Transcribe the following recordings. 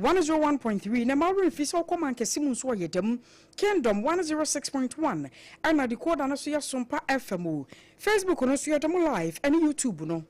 101.3 na ma werɛ mfi sɛ wokɔ mankɛse mu nso ɔyɛ dɛm Kingdom 106.1 ɛna decoder no so yɛ Sompa FM o. Facebook no nso yɛ dɛm live ɛne YouTube no.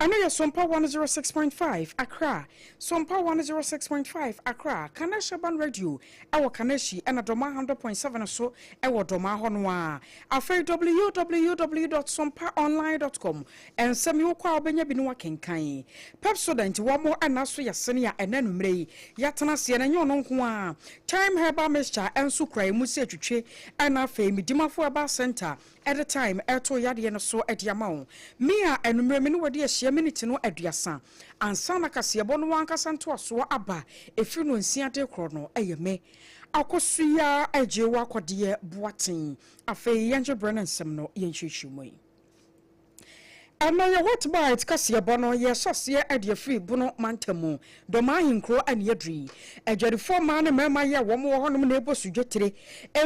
Ɛno yɛ Sompa 106.5 Accra, Sompa 106.5 Accra, Kaneshie Urban Radio ɛwɔ Kaneshie ɛna Dɔmaa 100.7 so ɛwɔ Dɔmaa hɔ no ara. Afei www.sompaonline.com nsɛm yi wokɔ a wobɛnya bi ne wakenkan. Pepsodent wɔn ɛna so yɛ sene a ɛnɛ anwummerɛ yi yɛatena aseɛ na ɛnyɛ ɔno nko ara. Thyme Herbal Mixture nso kura emu sɛ twitwe ɛna afei Medimafo Herbal Center Ɛde time ɛreto yadeɛ no so de ama wo. Me a anummerɛ me ne wo adi ahyia miniti no aduasa ansa na kaseɛbɔ no ankasa ntoasoɔ aba ɛfiri nonsia de rekorɔ no ɛyɛ me Akosua Agyeo Akɔdeɛ Boateng. Afei yɛngye berɛ no nsɛm no yɛnkyerɛkyerɛ mu yi. Ɛnnɛ yɛ Hot Bite kaseɛbɔ no yɛrehyɛ aseɛ de afiri Bono mantam mu, Dɔmaa ahenkuro ne aduru yi. Adwadifoɔ mmaa ne mmarima yi a wɔn wɔ hɔnom na ɛrebɔ su dwetire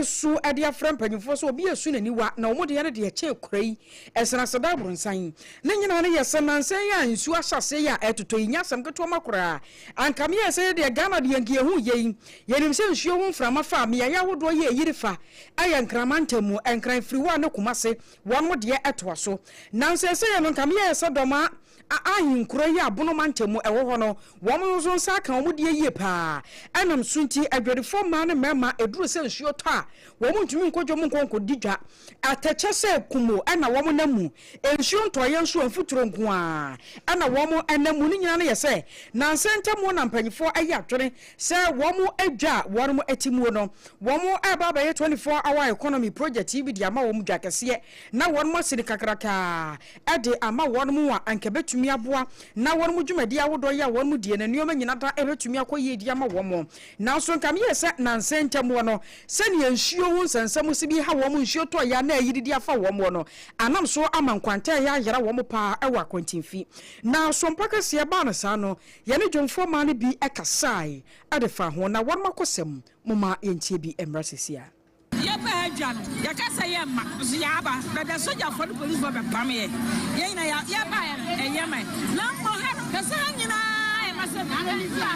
su de afrɛ mpanyinfoɔ sɛ obi resu n'aniwa na wɔn deɛ no deɛ kyɛn kura yi ɛsene aseda abrɔnsan. Ne nyinaa no yɛ sɛ nansa yi a nsuo ahyɛ aseɛ yi a ɛretotɔ yi nyɛ asɛm ketewa ma koraa. Anka meyɛɛ sɛ yɛdeɛ Ghana deɛ nka yɛhu yei. Yɛnim sɛ nsuo ho mframa fa mmeaeɛ ahodoɔ yɛ ɛyiri fa ɛyɛ Nkran mantam mu, Nkran Firiwa ne Kumase Wɔn deɛ ɛtoa so. Nanso ɛsɛeɛ no nka meyɛɛ sɛ dɔm a ahenkuro yi a Bono mantam mu ɛwɔ hɔ no, wɔn nso nsa aka wɔn deɛ yie pa ara. Ɛnam so nti, adwadifoɔ mmaa ne mmarima, ɛduru sɛ nsuo tɔ a, wɔn ntumi nkɔ dwam nkɔ nkɔdi dwa. Atɛkyɛ sɛ kumo na wɔn nam mu. Nsuo ntɔeɛ nso a, mfuturo nko ara na wɔn nam mu. Ne nyinaa no yɛ sɛ, nnansa ntam na mpanimfoɔ ayɛ adwene sɛ wɔn dwa a wɔn te muo no, Wɔreba abɛyɛ 24 hour economy project yi bi de ama wɔn dwa kɛseɛ na wɔn asi no kakrakaa de ama wɔn a anka ɛbɛtumi aboa na wɔn dwumadie ahodoɔ yi a wɔn die no nneɛma nyina da ɛbɛtumi akɔ yie de ama wɔn. Nanso nka meyɛɛ sɛ nansa ntam hɔ no sɛdeɛ nsuo ho nsɛnsɛm si bi ha wɔn nsuo tɔ yɛ a na ayiri de afa wɔn hɔ no anam so ama nkwanta ɛyɛ ayera wɔn paa wɔ akwantinfi. Na sompa kɛseɛ baa no saa no yɛne dwomfoɔ mmaa no bi kasae de faa ho na wɔn akosɛm Momma yɛntie bi mmra seesei ara. Yɛba ha dwa no, yɛka sɛ yɛmma, nso yɛaba. But the sogyafoɔ ne policefoɔ bɛpam yɛ. Yɛn nyinaa yɛ, yɛbaeɛ no, ɛyɛ ma yɛn. Na mmom ha no, hwɛ sɛ ha nyinaa yɛ ma sɛ nsuo a,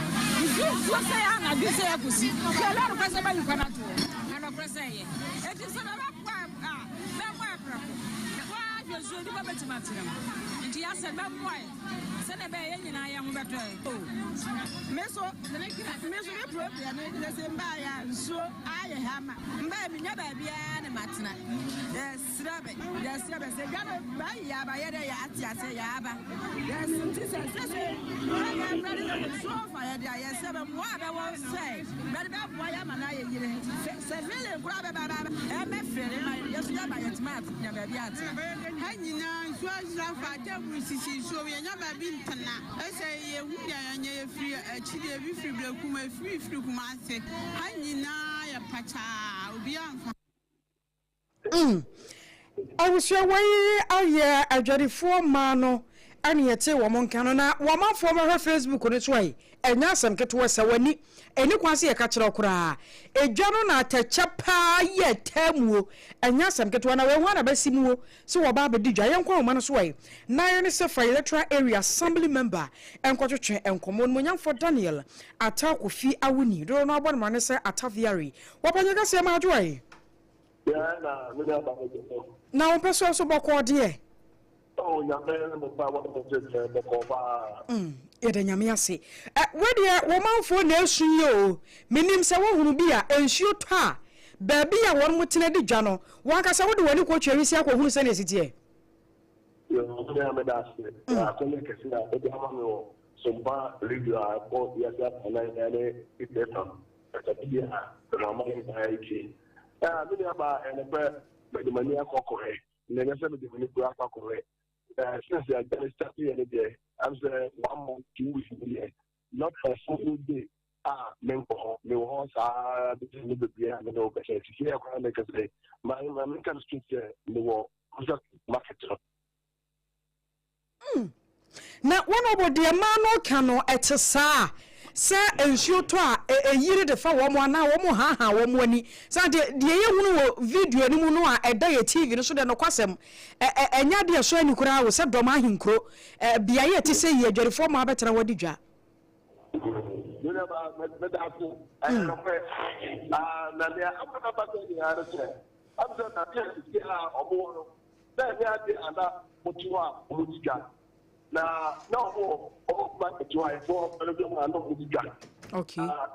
nsuo nsuo sɛ yɛ anadwo sɛ yɛakɔsi. Hwɛ lɔre kwan sɛ bɛyi kwan ato hɔ. Na nɔkorɛ sɛ ɛyɛ. Enti sɛ bɛbɛboa a, bɛmmoa yɛ prɛko. Na woahwɛ nsuo, nnipa bɛtumi atena mu. Nti yɛasɛ bɛmmoa yɛ. Sɛnea ɛbɛyɛ yɛn nyinaa yɛn ho bɛtɔ yɛn. Oh, me so, me so me problem ne sɛ mbaayɛ a nsuo ayɛ ha ma mbaayɛ menya baabiara ne matena. Yɛsrɛ bɛ, yɛsrɛ bɛ sɛ dwa no baayi yɛ aba yɛ dɛ yɛ ate aseɛ yɛ aba. Yɛs nti sɛ sɛ sɛ yɛ mmerɛ de sɛ nsuo fa yɛ de a yɛsrɛ bɛ mmoa a bɛwɔ sɛ bɛde bɛboa yɛ ama no ayɛ yire. Sɛ sɛ feeling koraa bɛba ba ɛmɛ feeling ma yɛ so yɛba yɛtumi anya baabi atena. Ha nyinaa nsuo ayiri afa, table sisi nsuo mu, yɛnnya baabi ntena. Ɛsɛ yɛhu deɛ yɛnyɛ, yɛfiri akyiri, ebi firi Berekum, ebi firi Kumase. Ha nyinaa yɛ pakyaa, obiara mfa. Mm. Abusua wei ayɛ adwadifoɔ mmaa no ɛne yɛte wɔn nka no na wɔn amanfoɔ mɛhwɛ Facebook no so ayi ɛnyɛ asɛm ketewa sɛ w'ani ɛni kwan sɛ yɛka kyerɛ wo koraa edwa no na atɛkyɛ paa yɛ taa muo ɛnyɛ asɛm ketewa na wei ho ana bɛsi muo sɛ wɔba abɛdi dwa yɛnkɔ ahoma no so ayi na yɛne sɛ fa electoral area assembly member nkɔtwetwe nkɔmmɔ onimuonyamfoɔ Daniel Atta Kofi Awuni dodoɔ no abɔ no mmara ne sɛ Atta Viari wɔpɛ nyɛ kɛseɛ ma adwo ayi. Yɛn na me nua ba no gye so. Na wo mpɛ so nso bɔkɔɔ deɛ. Oh Nyame ne mo ba wɔ mo gye sɛ bɔkɔɔ paa. Mm yɛda Nyame ase. Ɛ wo deɛ wo manfoɔ na esu yi o. Menim sɛ wohunu bi a nsuo tɔ a baabi a wɔn tena di dwa no wankasa wode w'ani kɔ twɛ wisi akɔhunu sɛnea esi teɛ. Yoo me nua meda ase wɔ akwanya kɛse a wode ama me wɔ Sompa radio a ɛkɔ wiase afanan nyinaa ne Peace FM kasafidie a Dɔmama nyinaa retie. Ah, me nua baa, ɛyɛ nokorɛ mede m'ani akɔ akɔhwɛ, na ɛnyɛ sɛ mede m'ani koraa akɔ akɔhwɛ. Eh, since yɛagya no start yɛ no deɛ, I'm sɛ one month, 2 weeks ni deɛ, not a single day a menkɔ hɔ. Mewɔ hɔ saa bɛsi ne bebree a me ne wo kasa. Sisi yɛ koraa meka sɛ, ma ma menka no straight sɛ mewɔ Kusa market no. Na wɔn a wɔbɔ deɛ mmaa no ka no, ɛte saa, sɛ nsuo tɔ a, ɛyiri de fa wɔn anaa wɔn haahaa wɔn ani. Sɛ deɛ deɛ yɛhunu wɔ video no mu no a ɛda yɛ TV no so deɛ, nokwasɛm, ɛnyɛ adeɛ ɛsɔ ani koraa o, sɛ dɔm ahenkuro, beaeɛ a ɛte sɛ yi, adwadifoɔ mmaa bɛtena hɔ adi dwa. Nnuaba meda ase. Ɛyɛ nokorɛ. Na nea ama no aba sɛ nyinaa ne sɛ, ɛm sɛ baabi a sisi a wɔwɔ no, na ɛnyɛ adeɛ a na wɔte hɔ a wɔdi dwa. Na na wɔwɔ wɔwɔ market hɔ a yɛbɔ ɛno dwom a na wɔdi dwa. Okay. Na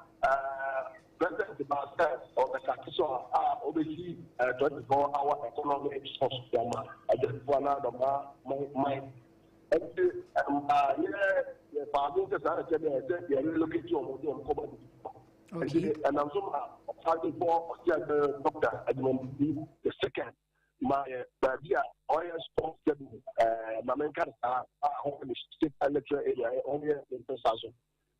president baa sɛ ɔbɛsate so a a ɔbɛsi 24 hour economy source de ama adwadifoɔ anaa dɔmaa man. Nti ɛma yɛ yɛfaa adwene sɛ saa na ɛkyɛ deɛ ɛsɛ yɛ relocate wɔn de wɔn kɔ baabi foforɔ. Nti ɛnam so ma ɔsagyefo ɔsiadɛ Dɔkta Agyemang the second ma yɛ baabi a ɔyɛ sports stadium ɛɛ ma menka no saa a hɔ ne state electoral area hɔ yɛ ne mpɛsa so.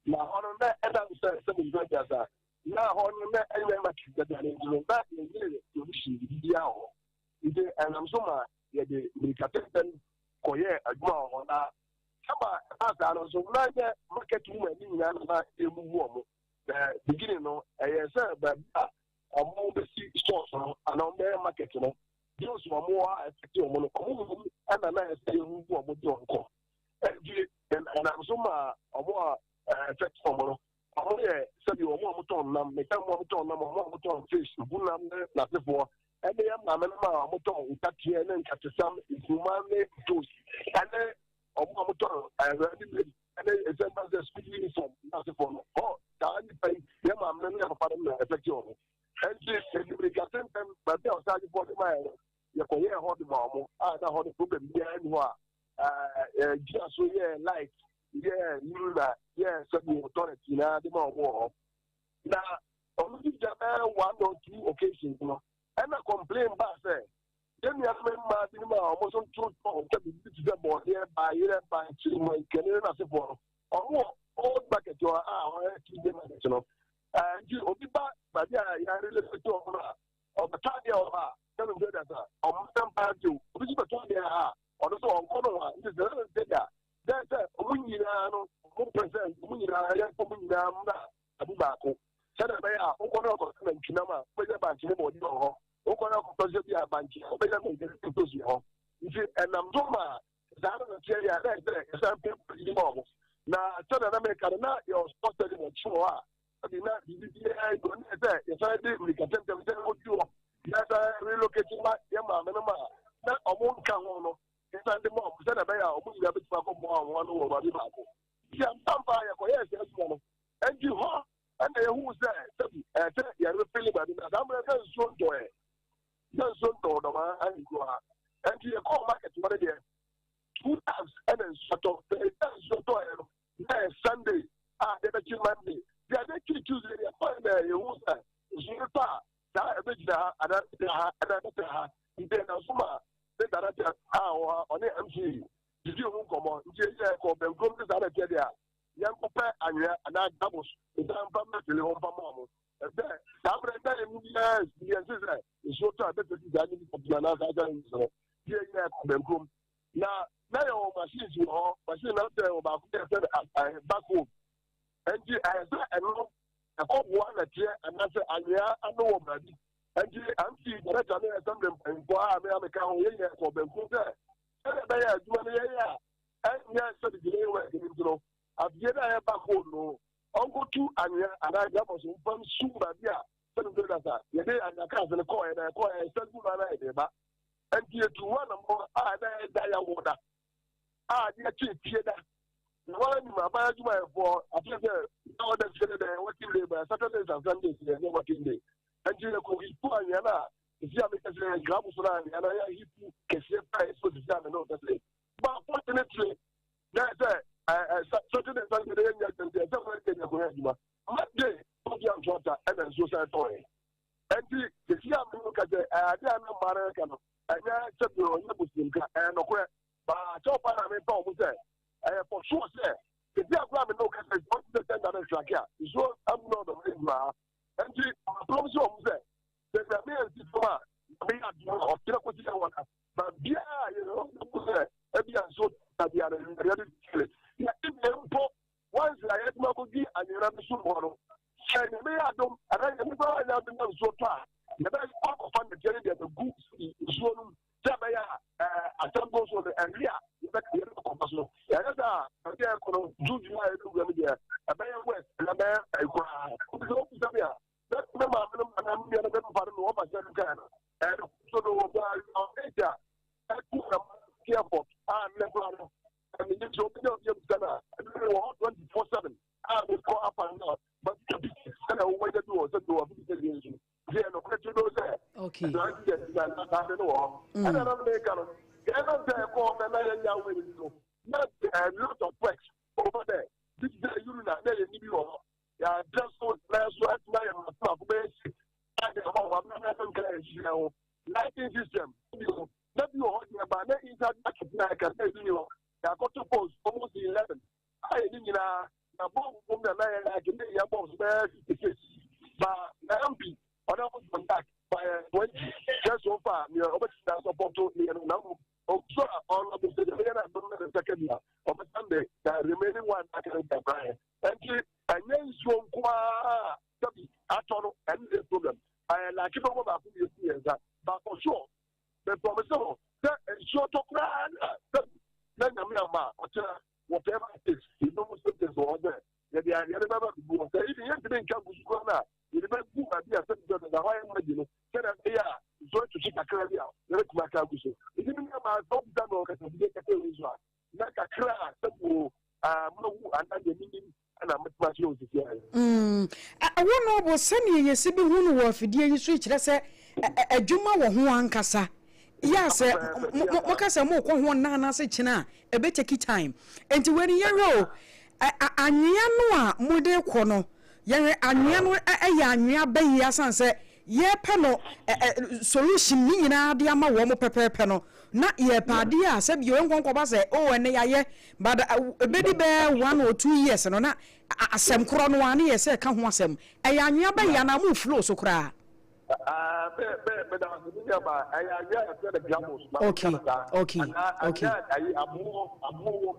Na hɔ no na ɛnam sɛ sɛ mempɛ aduasa na hɔ no na ɛnyɛ market dada no nti no na yɛnyɛ provision biribiara wɔ hɔ. Nti ɛnam so ma yɛde mmirika tenten kɔyɛɛ adwuma wɔ hɔ na sɛma ɛbaa saa no nso na nyɛ market woman ne nyinaa na na ɛmuvu ɔmo na beginning no ɛyɛ sɛ baabi a ɔmo bɛsi stores no anaa ɔmo bɛyɛ market no deals ɔmo wɔ a ɛfɛte ɔmo no ɔmo mu ɛna na ɛsɛ yɛmuvu ɔmo de ɔmo kɔ ɛnti ɛnam so ma ɔmo a ɛfɛte ɔmo no ɔmo yɛ sɛbi ɔmo a ɔmo tɔn nam meka ɔmo a ɔmo tɔn nam ɔmo a ɔmo tɔn fish gu nam ne n'asefoɔ ɛne yɛ maame no ma ɔmo tɔn nkateɛ ne nkatesam nkuruma ne toast ɛne ɔmo a ɔmo tɔn ɛwɛde made ɛne ɛsɛ ɛsɛ sɛ school uniform n'asefoɔ no hɔ saa nipa yi yɛ maame no ne yɛ papa no na ɛfɛte ɔmo ɛnti emirika tenten baabi a ɔsaagyefo de ma yɛ no yɛkɔyɛɛ hɔ de ma ɔmo a na hɔ no problem biara ni hɔ a ɛɛ gyina so yɛ light yɛ nura yɛ sɛbi toilet nyinaa de ma ɔmo wɔ hɔ na ɔmo ti gya bɛyɛ one or two occasions no ɛna complain ba sɛ yɛn nuanom mmaa binom a ɔmo nso to tɔn sɛ biribi te sɛ bɔɔdeɛ baayerɛ bankye mankani ne n'asefoɔ no ɔmo wɔ old market hɔ a ɔyɛ Tuesday market no ɛɛ nti obi ba baabi a yɛare lɛsɛ ɔmo no a ɔbɛtɔ adeɛ wɔ hɔ a sɛbi nso dasa ɔmo nsa mpa bio obi nso bɛtɔ adeɛ a ɔno nso ɔnkɔ no hɔ a nti sɛ ɛsɛ sɛ da dɛ sɛ ɔmo nyinaa no ɔmo pɛ sɛ ɔmo nyinaa yɛnkɔ ɔmo nyinaa mmra ade baako sɛdeɛ ɛbɛyɛ a wokɔ no akɔtɔ nantwinam a wobɛnya bankye ne bɔɔde wɔ hɔ wokɔ no akɔtɔ sɛ bi a bankye a wobɛnya mankani ne ntosi hɔ nti ɛnam so ma saa no nteɛ yɛ a na ɛsɛ yɛsan pɛ yi ma ɔmo na sɛdeɛ na meka no na yɛwɔ sports stadium akyi hɔ a ɛde na biribi biara yi ɔne sɛ yɛsan de mmirika tɛntɛm sɛ ɔdi hɔ yɛsan relocate ma yɛ maame no ma na ɔmo nka ho no yɛsan de ma ɔmo sɛdeɛ ɛbɛyɛ a ɔmo nyinaa bɛtumi akɔboa ɔmo ano wɔ baabi baako nti ampa yɛkɔyɛɛ sɛ adwuma no nti hɔ ɛna ehu sɛ sɛbi ɛsɛ yɛrefili baabi na saa mmerɛ sɛ nsuo ntɔɛ sɛ nsuo ntɔɔ dɔma ahenkuo ha nti yɛkɔɔ market hɔ no deɛ two times ɛna nsuo tɔ sɛ ɛsɛ nsuo tɔɛ no na yɛ Sunday a yɛbɛkyi Monday deɛ yɛbɛkyi Tuesday deɛ kɔɛ na yɛhu sɛ nsuo tɔ a saa ɛbɛgyina ha anaa ɛbɛgyina ha anaa ɛbɛgyina ha nti ɛna so ma ne director a wɔ ha ɔne MC didi ho nkɔmmɔ nti ɛyɛ kɔ bɛnkurom ne saa na ɛteɛ deɛ a yɛnkɔpɛ anwea anaa gabos nsa mfa mmɛfili hɔ mfa mma ɔmo ɛsɛ saa berɛ nda yɛ mu biara yɛnse sɛ nsuo tɔ a ɛbɛtɛsi saa ne nipa pii anaa saa saa nsuo no yɛ yɛ kɔ bɛnkurom na na yɛwɔ machines wɔ hɔ machine na sɛ wɔ baako yɛ sɛ backhoe nti ɛyɛ sɛ ɛno ɛkɔboa nɛteɛ anaasɛ anwea ano wɔ baabi nti amfi director ne assembly mpanyinfoɔ a me ameka ho yɛnyɛ kɔ bɛnkurom sɛ sɛdeɛ ɛbɛyɛ adwuma no yɛyɛ a ɛnyɛ sɛ de gyina wɔ ɛdi nti no afidie no a ɛyɛ backhoe no ɔnkɔtu anwea anaa gabɔ so mfa nsu baabi a sɛde nso dasa yɛde anwea cars no kɔɔɛ na ɛkɔɔɛ ɛsɛ gu no ana yɛde ba nti yɛtu hɔ anamɔ a na ɛda yɛwo da a adeɛ kye fie da na wɔn anim aban adwumayɛfoɔ afei sɛ na wɔda fie no dɛ working day but Saturdays and Sundays yɛ nyɛ working day nti yɛkɔ hipu anwea no a sisi a meka sɛ grabu so no anwea no yɛ hipu kɛseɛ paa ɛsɛ sisi a me ne wo kɛsɛ but unfortunately na sɛ Saturday Sunday yɛ nyɛ adwuma ɛsɛ Wednesday yɛ kɔyɛ adwuma Monday ɔdi antoata ɛna nsuo san tɔɔɛ nti sisi a me ne wo kɛsɛ ɛade a na mmaa no ka no ɛnyɛ sɛbi ɔnyɛ muslim ka ɛyɛ nokorɛ baa kyɛw pa na mepɛ ɔmo sɛ ɛyɛ for sure sɛ sisi akora me ne wo kɛsɛ nsuo ti sɛ sɛnda no nhrake a nsuo amu na ɔdɔm ɛnyinaa nti apɔm sɛ ɔmo sɛ sɛ nyame yɛ nsi fam a nyame yɛ adom a ɔkyerɛ kɔsi yɛ wɔn a baabiara yɛ ɔmo sɛ ebi a nsuo ta biara yɛde kyerɛ yɛ ebi mpo once a yɛtuma akɔdi anwera bi so hɔ no sɛ nyame yɛ adom anaa nyame kora yɛ adom na nsuo tɔ a yɛbɛkɔ akɔfa nnɛteɛ no deɛ bɛgu nsuo no mu sɛ ɛbɛyɛ a asɛm so no ɛwe a yɛbɛkɔfa so yɛyɛ sɛ a baabi a ɛkɔ no June, July yɛbɛwura no deɛ ɛbɛyɛ wet. Ɛna nti yɛ ti na ntaade no wɔ hɔ. Ɛna na meka no, yɛn na sɛ ɛkɔ hɔ na yɛn nya wei no, na a lot of works over there. Bi te sɛ urina na yɛ ni bi wɔ hɔ. Yɛabrɛ so na so atuma yɛ mako mako bɛyɛ six. A yɛ hɔ wɔ abena na nka yɛ hyehyɛ ho. Lighting system bi wɔ na bi wɔ hɔ deɛ ba na inside market na ɛka sɛ ebi ni hɔ. Yɛakɔto post almost 11. A yɛ ne nyinaa na bɔɔl bom na na yɛ like ne yɛ bɔɔl so bɛyɛ 56. Ba na MP ɔna mo John Dark ba yɛ 20. Sɛ so far nea ɔbɛtumi asɔpɔto ne yɛ no na mo oguso a ɔno bɛ sɛ yɛ na dɔm na ne nsa ka bi a ɔbɛsan de the remaining one aka ne da bra yɛ. Nti ɛnyɛ nsuo nko ara sɛbi atɔ no ɛne de problem. Ɛyɛ like bɛbɔ baako mmienu mmiɛnsa but for sure mɛ promise mo sɛ nsuo tɔ koraa na sɛbi na Nyame ama a ɔkyena whatever it is ebinom symptoms wɔ hɔ sɛ yɛde yɛde bɛba bibu hɔ sɛ ebi yɛntumi nka gu so koraa na yɛde bɛgu baabi a sɛbi sɛ na hɔ ayɛ mma no sɛdeɛ ɛbɛyɛ a nsuo atwitwi kakra bi a yɛbɛtumi aka agu so. Nti mi nua sɛ wobisa me wɔ kasafidie kasa yi so a na kakra a sɛbi o mahu anaa deɛ menim ɛna mɛtumi akyerɛ wo sisi ayɛ. Ɛwɔ no ɔbɔ sɛdeɛ yɛsi bi hu no wɔ afidie yi so yi kyerɛ sɛ adwuma wɔ ho ankasa. Yɛ a sɛ moka sɛ mokɔ ho nna anaasɛ kyena a ɛbɛ take time. Nti wei no yɛhwɛ o, anwea no a mode kɔ no, yɛhwɛ anwea no ɛyɛ anwea bɛyɛ asan sɛ yɛpɛ no solution ne nyinaa de ama wɔn pɛpɛɛpɛ no, na yɛpɛ adeɛ a sɛ bio nkɔnkɔba sɛ oh ɛnɛ yɛayɛ, but ɛbɛdi bɛyɛ 1 or 2 years no na asɛm korɔ no a ne yɛ sɛ ɛka ho asɛm. Ɛyɛ anwea bɛyɛ anaa mo flow so koraa? Meda ase, me nuaba. Ɛyɛ anwea a yɛfrɛ no gravels ma menka no saa anaa anwea ayi aboɔ aboɔ wɔ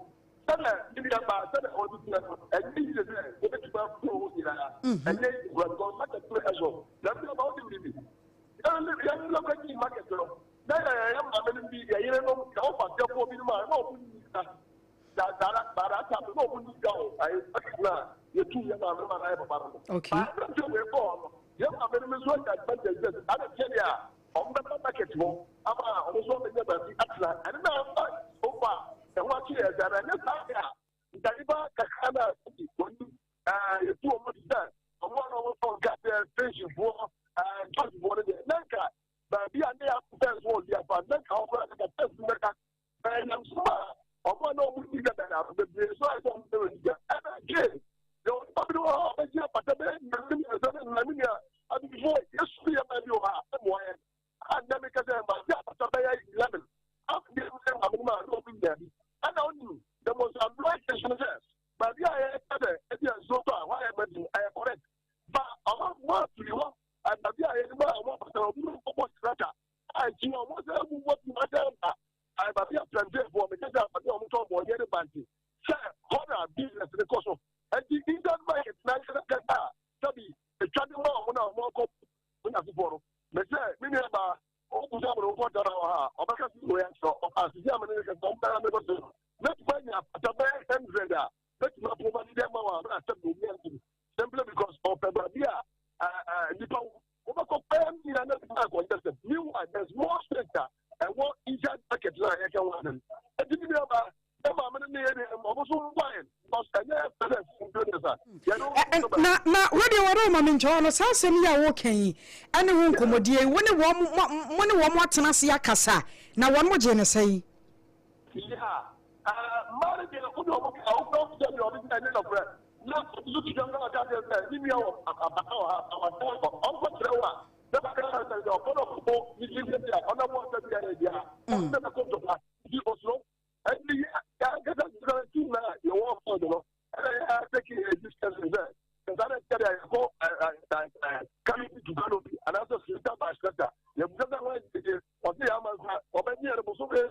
sɛdeɛ me nuaba sɛdeɛ ɔde kyerɛ no. Ɛnyɛ yie sɛ yɛbɛtumi afuro hɔ nyinaa, ɛnyɛ yie kora because market no ɛso na me nuaba wode biribi yɛn lɔkɔgyi market no na yɛyɛ maame no bi yɛ yerenom yɛwɔ fasiafoɔ binom a na ɔmo nni sika dara bara ta na ɔmo nni sika o. Ayi market no a yɛtu yɛ maame no ma na yɛ papa no baasa sɛ wei kɔɔ no yɛ maame no nso anya advantage sɛ ade kyɛ deɛ a ɔmo bɛba market hɔ ama ɔmo nso ɔbɛnya baabi atena. Ɛno na ama ofa ɛho akye yɛ sɛ na ɛnyɛ saa deɛ a nka nipa kakra na wɔn yɛtu ɔmo ti sɛ ɔmo a na ɔmo tɔn nkateɛ stationfoɔ judgefoɔ no deɛ na nka baabi a ne yɛ fɛn so wɔ di afa na nka ɔkora nka fɛn so bɛka ɛnam so a ɔmo a na ɔmo di dada na bebree so ayɛ sɛ ɔmo bɛ wɔ di ɛna gye yɛ ɔmo bi wɔ hɔ a ɔbɛgye apata bɛyɛ mmienu mmiɛnsa ne nnan nua abibifoɔ yɛsu yɛ baabi wɔ ha ɛmoa yɛn a nnɛ mi kasa ma gye apata bɛyɛ 11 afei ɛmu sɛ maame no ma na ɔmo nya bi. Ɛna ɔnim the most annoying thing no sɛ baabi a yɛka sɛ ebi a nsuo tɔ a hɔ ayɛ mɛdi ɛyɛ correct ba ɔmo mo afiri hɔ baabi a yɛde ma ɔmo apata ɔmo no kɔbɔ strata a akyi ɔmo sɛ ɛmu wɔ bi ma sɛ ɛba baabi a plantainfoɔ meka sɛ baabi a ɔmo tɔn bɔɔdeɛ ne bankye sɛ hɔ na business ne kɔ so. Nti inside market na nkasa kasa a sɛbi etwa de ma ɔmo na ɔmo akɔ ɔmo asefoɔ no mɛ sɛ me nua baa ɔbusa mo no nkɔ dara wɔ ha a ɔbɛka si wɔ yɛ akyerɛ ɔba asisi amene ne kasa ɔmo bɛyɛ mɛkɔ so mɛtuma anya apata bɛyɛ 100 a mɛtuma provide dɛ ma wɔn a mɛ asɛm na obi antum simply because ɔpɛ baabi a nipa wobɛkɔ pɛɛ nyina na nipa akɔnyɛ meanwhile there's more space a ɛwɔ inside market na yɛka ho asɛm. Ɛti bi nua baa ɛ maame no ne yɛ deɛ ɔmo so mboa because ɛnyɛ president business a yɛne Na wode wɔde ma me nkyɛw no saa asɛm yi a woka yi ɛne ho nkɔmmɔdie yi wo ne wɔn mo ne wɔn atena ase akasa na wɔn mo gye ne sɛn? Yeah, mmaa no deɛ wode ɔmo ka wokura wo sɛ deɛ ɔde sɛ ɛnyɛ nɔkorɛ na ɔde so twitwa na ɔka kyerɛ sɛ ne nua wɔ abata wɔ ha awata ɔnkɔ kyerɛ wo a na baka sɛ sɛ ɔkɔ no ɔkɔbɔ ne ti sɛ bia ɔnam wɔ sɛ bia yɛ bia ɔno sɛ bɛkɔ ntɔkwa nti osuro. Ɛnti yɛ yɛankasa sɛ team na yɛwɔ field no ɛna yɛ take a discussion sɛ sɛ na kyerɛ yɛkɔ canopy to canopy anaasɛ strata by strata yɛbusa sɛ wɔn gyegye ɔsɛ yɛ ama nsa ɔbɛgye yɛn bosome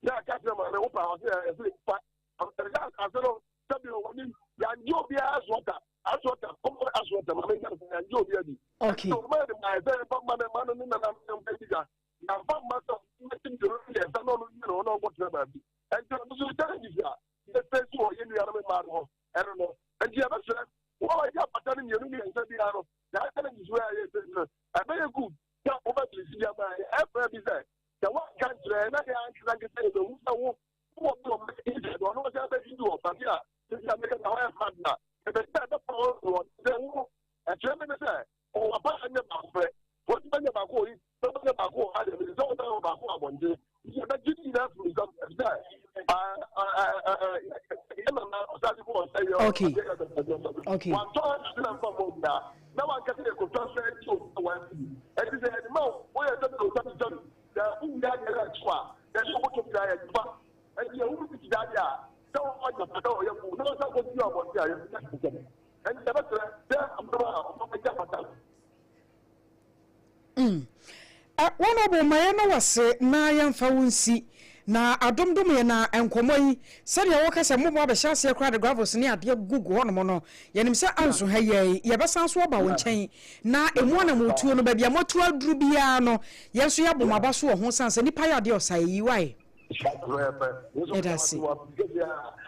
yɛ aka kyerɛ maame wo pa ɔsɛ yɛ ɛsɛ fa ɛsɛ asase no sɛbi wɔn yɛangye obiara asɔta asɔta kɔmɔ asɔta maame nka sɛ yɛangye obiara bi. Ɛnti ɔmo yɛ de maa ɛsɛ ɛfa mma ne mma no ne nana ne mfa yi ga na mfa mma sɛ ɔmo ti mmienu ne yɛn nsa na ɔno nyina ɔno ɔnkɔ tena baabi. Ɛnti ɔno nso challenges a yɛfɛ si wɔ yɛn nuanom mmaa no hɔ ɛno no nti yɛbɛsrɛ wɔn a wɔyɛ apata no mmienu mmiɛnsa biara no saa challenges wɔ a yɛfɛ si no ɛbɛyɛ good sɛ wobɛbilisi bi ama yɛ ɛfrɛ bi sɛ wɔnka nkyerɛ na yɛ ankasa nkasa yɛbɛhu sɛ wo wowɔ bi wɔ inside ɔno sɛ bɛdidi wɔ baabi a sisi a meka na wɔyɛ flat na ɛbɛsɛ ɛbɛpa wɔ sɛ wo ɛkyerɛ me ne sɛ ɔwɔ apa nyɛ baako pɛ wɔtumi. Wantɔ asase no amfa amma obiara, na wanka sɛ yɛkɔtɔ asase agye obi a wansi bi. Enti sɛ yɛde ma wo, woyɛ sɛbi o, sɛbi sɛbi, sɛ wowia adeɛ no akyi a, yɛde wo bɔtɔ nyinaa yɛgye fa. Enti yɛhu biribi te saa deɛ a, sɛ wɔfa agyapade a ɔyɛ fo na wɔsan kɔsi wɔ abɔnten a, yɛbɛnya asɛm. Enti yɛbɛsrɛ sɛ aman a wɔbɛgye apata no. Mm. Honourable ma yɛn na wase na yɛnfa wo nsi na adom dom yɛn na nkɔmmɔ yi sɛdeɛ woka sɛ mobɔ abɛhyɛ aseɛ koraa de gravels ne adeɛ gugu hɔnom no yɛnim sɛ anso ha yi ara yi yɛbɛsan so aba wo nkyɛn na ɛmu anamotuo no baabi a moatu aduru biara no yɛn nso yɛabɔ mo aba so wɔ ho sane sɛ nnipa yɛ adeɛ ɔsa ɛyi wae. Pɛpɛɛpɛ. Me nso Yɛda meda wo ase. ase wɔ afidie kɛseɛ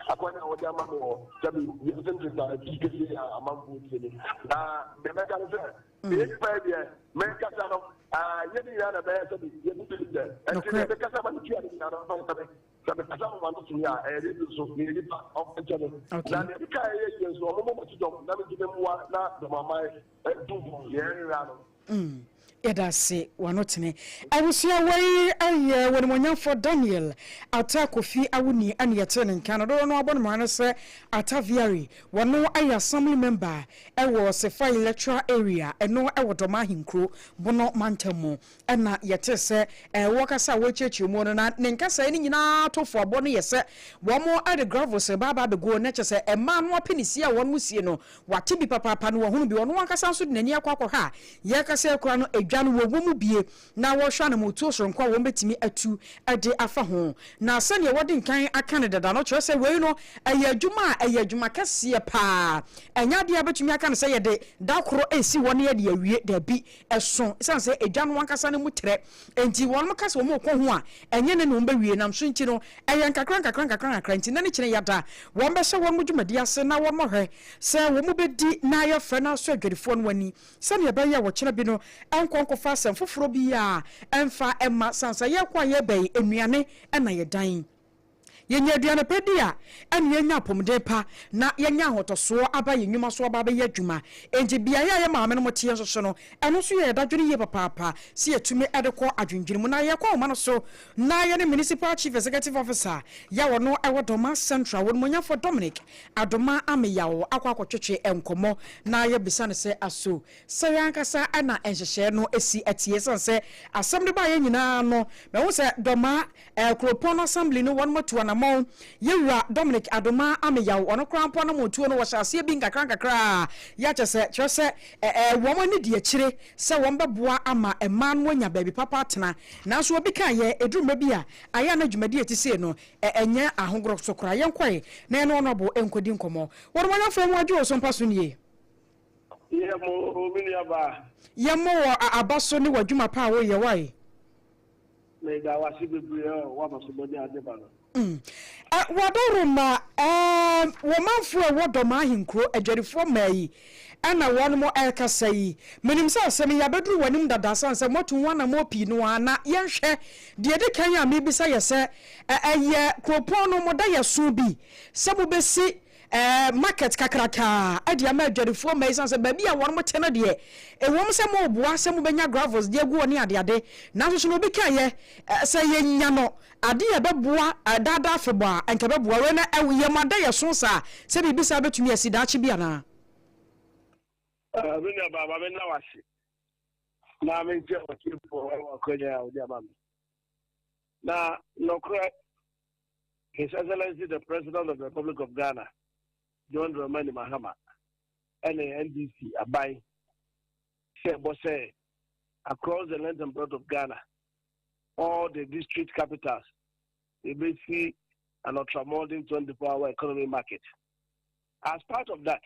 a akwanya a wɔde ama me wɔ sɛbi wiase ntentan afidie kɛseɛ a amanfoɔ tie me. Na deɛ mɛka ne sɛ Meyɛ nipa yi deɛ, menkasa no, yɛn nyinaa na ɛbɛyɛ sɛ yɛbu bi dɛ. Ɛnti deɛ mekasa ma no tua no nyinaa no, ɔmfa nkyɛ me. Sɛ mekasa ma m'ano so yi a, ɛyɛ radio so, meyɛ nipa, ɔmfa nkyɛ me. Na deɛ meka a ɛyɛ yie nso, ɔmommɔ m'akyi dɔm na mentumi mmoa na dɔm aman ntu mpɔn, yɛn nwera no. Yɛda ase, w'ano tene. Abusua wei yɛ W'animuonyamfoɔ Daniel Atta Kofi Awuni ɛna yɛtee ne nka no. Dodoɔ no ara bɔ no mmara no sɛ Atta Viari. Wɔno yɛ Assembly Member wɔ Sefai Electoral Area, ɛno wɔ Dɔma Ahenkuro, Bono Mantam mu. Ɛna yɛtee sɛ wɔkasa a wɔrekyerɛkyerɛ mu no, na ne nkasaeɛ no nyinaa to foabɔ no yɛ sɛ wɔn de gravels reba aba abɛguo, na kyerɛ sɛ mmaa no apinisie a wɔn sie no, wɔate bi papaapa na wɔahunu bi. Ɔno ankasa nso de n'ani akɔ akɔhwɛ a yɛrekasa yi koraa no, edwa no wɔwɔ mu bie na wɔrehwɛ anammɔntuo soronko a wɔbɛtumi atu de afa ho. Na sɛdeɛ wɔde nkan aka no dada no, kyerɛ sɛ wei no, ɛyɛ adwuma a ɛyɛ adwuma kɛseɛ pa ara. Ɛnyɛ adeɛ a wobɛtumi aka no sɛ yɛde da koro resi hɔ na yɛde awie. Dabi, ɛso. Ɛsiane sɛ edwa no ankasa no mu trɛ nti, wɔka sɛ wɔrekɔ ho a, ɛnyɛ nnɛ na wɔbɛwie. Nam so nti no, ɛyɛ nkakra nkakra nkakra nkakra nti, nnɛ ne kyene yɛada. Wɔbɛhyɛ wɔn dwumadie ase na wɔahwɛ sɛ wɔbɛdi na ayɛ fɛ na asɔ adwadifoɔ no ani. Sɛnea ɛbɛyɛ a ɔkyena bi no ɛnkɔ nkɔfa asɛm foforɔ biara ɛmfa mma sane sɛ yɛrekɔ a yɛreba yi nnuane na yɛdan. Yɛnya aduane pa di a ɛna yɛnya apɔmuden pa na yɛanya ahotɔsoɔ aba yɛn nnwuma so aba abɛyɛ adwuma. Enti beaeɛ a yɛn maamenom teɛ nso so no, ɛno nso yɛ yɛn dadwene yie papaapa sɛ yɛtumi de kɔ adwendwene mu. Na yɛkɔ ahoma no so na yɛne Municipal Chief Executive Officer yɛ a ɔno wɔ Dormaa Central, Onimuonyamfoɔ Dominic Adoma Ameyaw akɔ akɔtwetwe nkɔmmɔ na yɛabisa no sɛ aso sɛn ankasa na nhyehyɛe no si teɛ. Esiane sɛ asɛm no baeɛ nyinaa no, mahu sɛ Dɔma kuropɔn no assembly no wɔnom atu anamɔn. Yɛwura Dominic Adoma Ameyaw, ɔno koraa mpo anamɔntuo no wɔhyɛ aseɛ bi nkakra nkakra a yɛakyɛ sɛ kyerɛ sɛ wɔn ani di akyire sɛ wɔn bɛboa ama mmaa no anya baabi papa atena. Nanso obi kaeɛ, ɛduru mmerɛ bi a ayɛ a na dwumadie a ɛte sei no Ɛnyɛ ahogorɔ so koraa. Yɛnkɔe na yɛne Honourable nkɔdi nkɔmmɔ. Wɔn ɔmanfoɔ mu adwo so mpa so nie. Yɛ mo me nua baa. Yɛ mo wɔ aba so ne w'adwuma pa a wo yɛ wai. Me da wo ase bebree ɔ w'abasobɔde a de ba no. Mm ɛ w'adaworoma ɛɛm wɔ manfoɔ a ɛwɔ Dɔmaa ahenkuro adwadifoɔ mmaa yi ɛna wɔnom ɛrekasa yi. Menim sɛ asɛm yi abɛduru w'anim dada sane sɛ moatu ho anammɔn pii no ara na yɛnhwɛ deɛ ɛdi kan a merebisa yɛ sɛ Ɛ ɛyɛ kuropɔn no mo daeɛso bi sɛ mobɛsi ɛ market kakraka de ama adwadifoɔ mma ɛsiane sɛ baabi a wɔn te no deɛ ɛwom sɛ moboa sɛ mobɛnya gravels de agu hɔ ne adeade nanso so na obi kaeɛ ɛ sɛ yɛnya no adeɛ a ɛbɛboa ɛ daadaa afebɔɔ a ɛnka ɛbɛboa wei na ɛ yɛ mo adaeɛso saa sɛ biribi saa bɛtumi asi daakye bi anaa? Ɛ me nuabaa ma menna wo ase na menkyɛ w'atiefoɔ wɔ akwanya a wode ama me. Na nɔkorɛ, His Excellency the President of the Republic of Ghana, John Dramani Mahama, ɛne NDC aban hyɛɛ bɔ sɛ across the length and breadth of Ghana, all the district capitals, yɛbɛsi an ultra-modern 24-hour economy market. As part of that,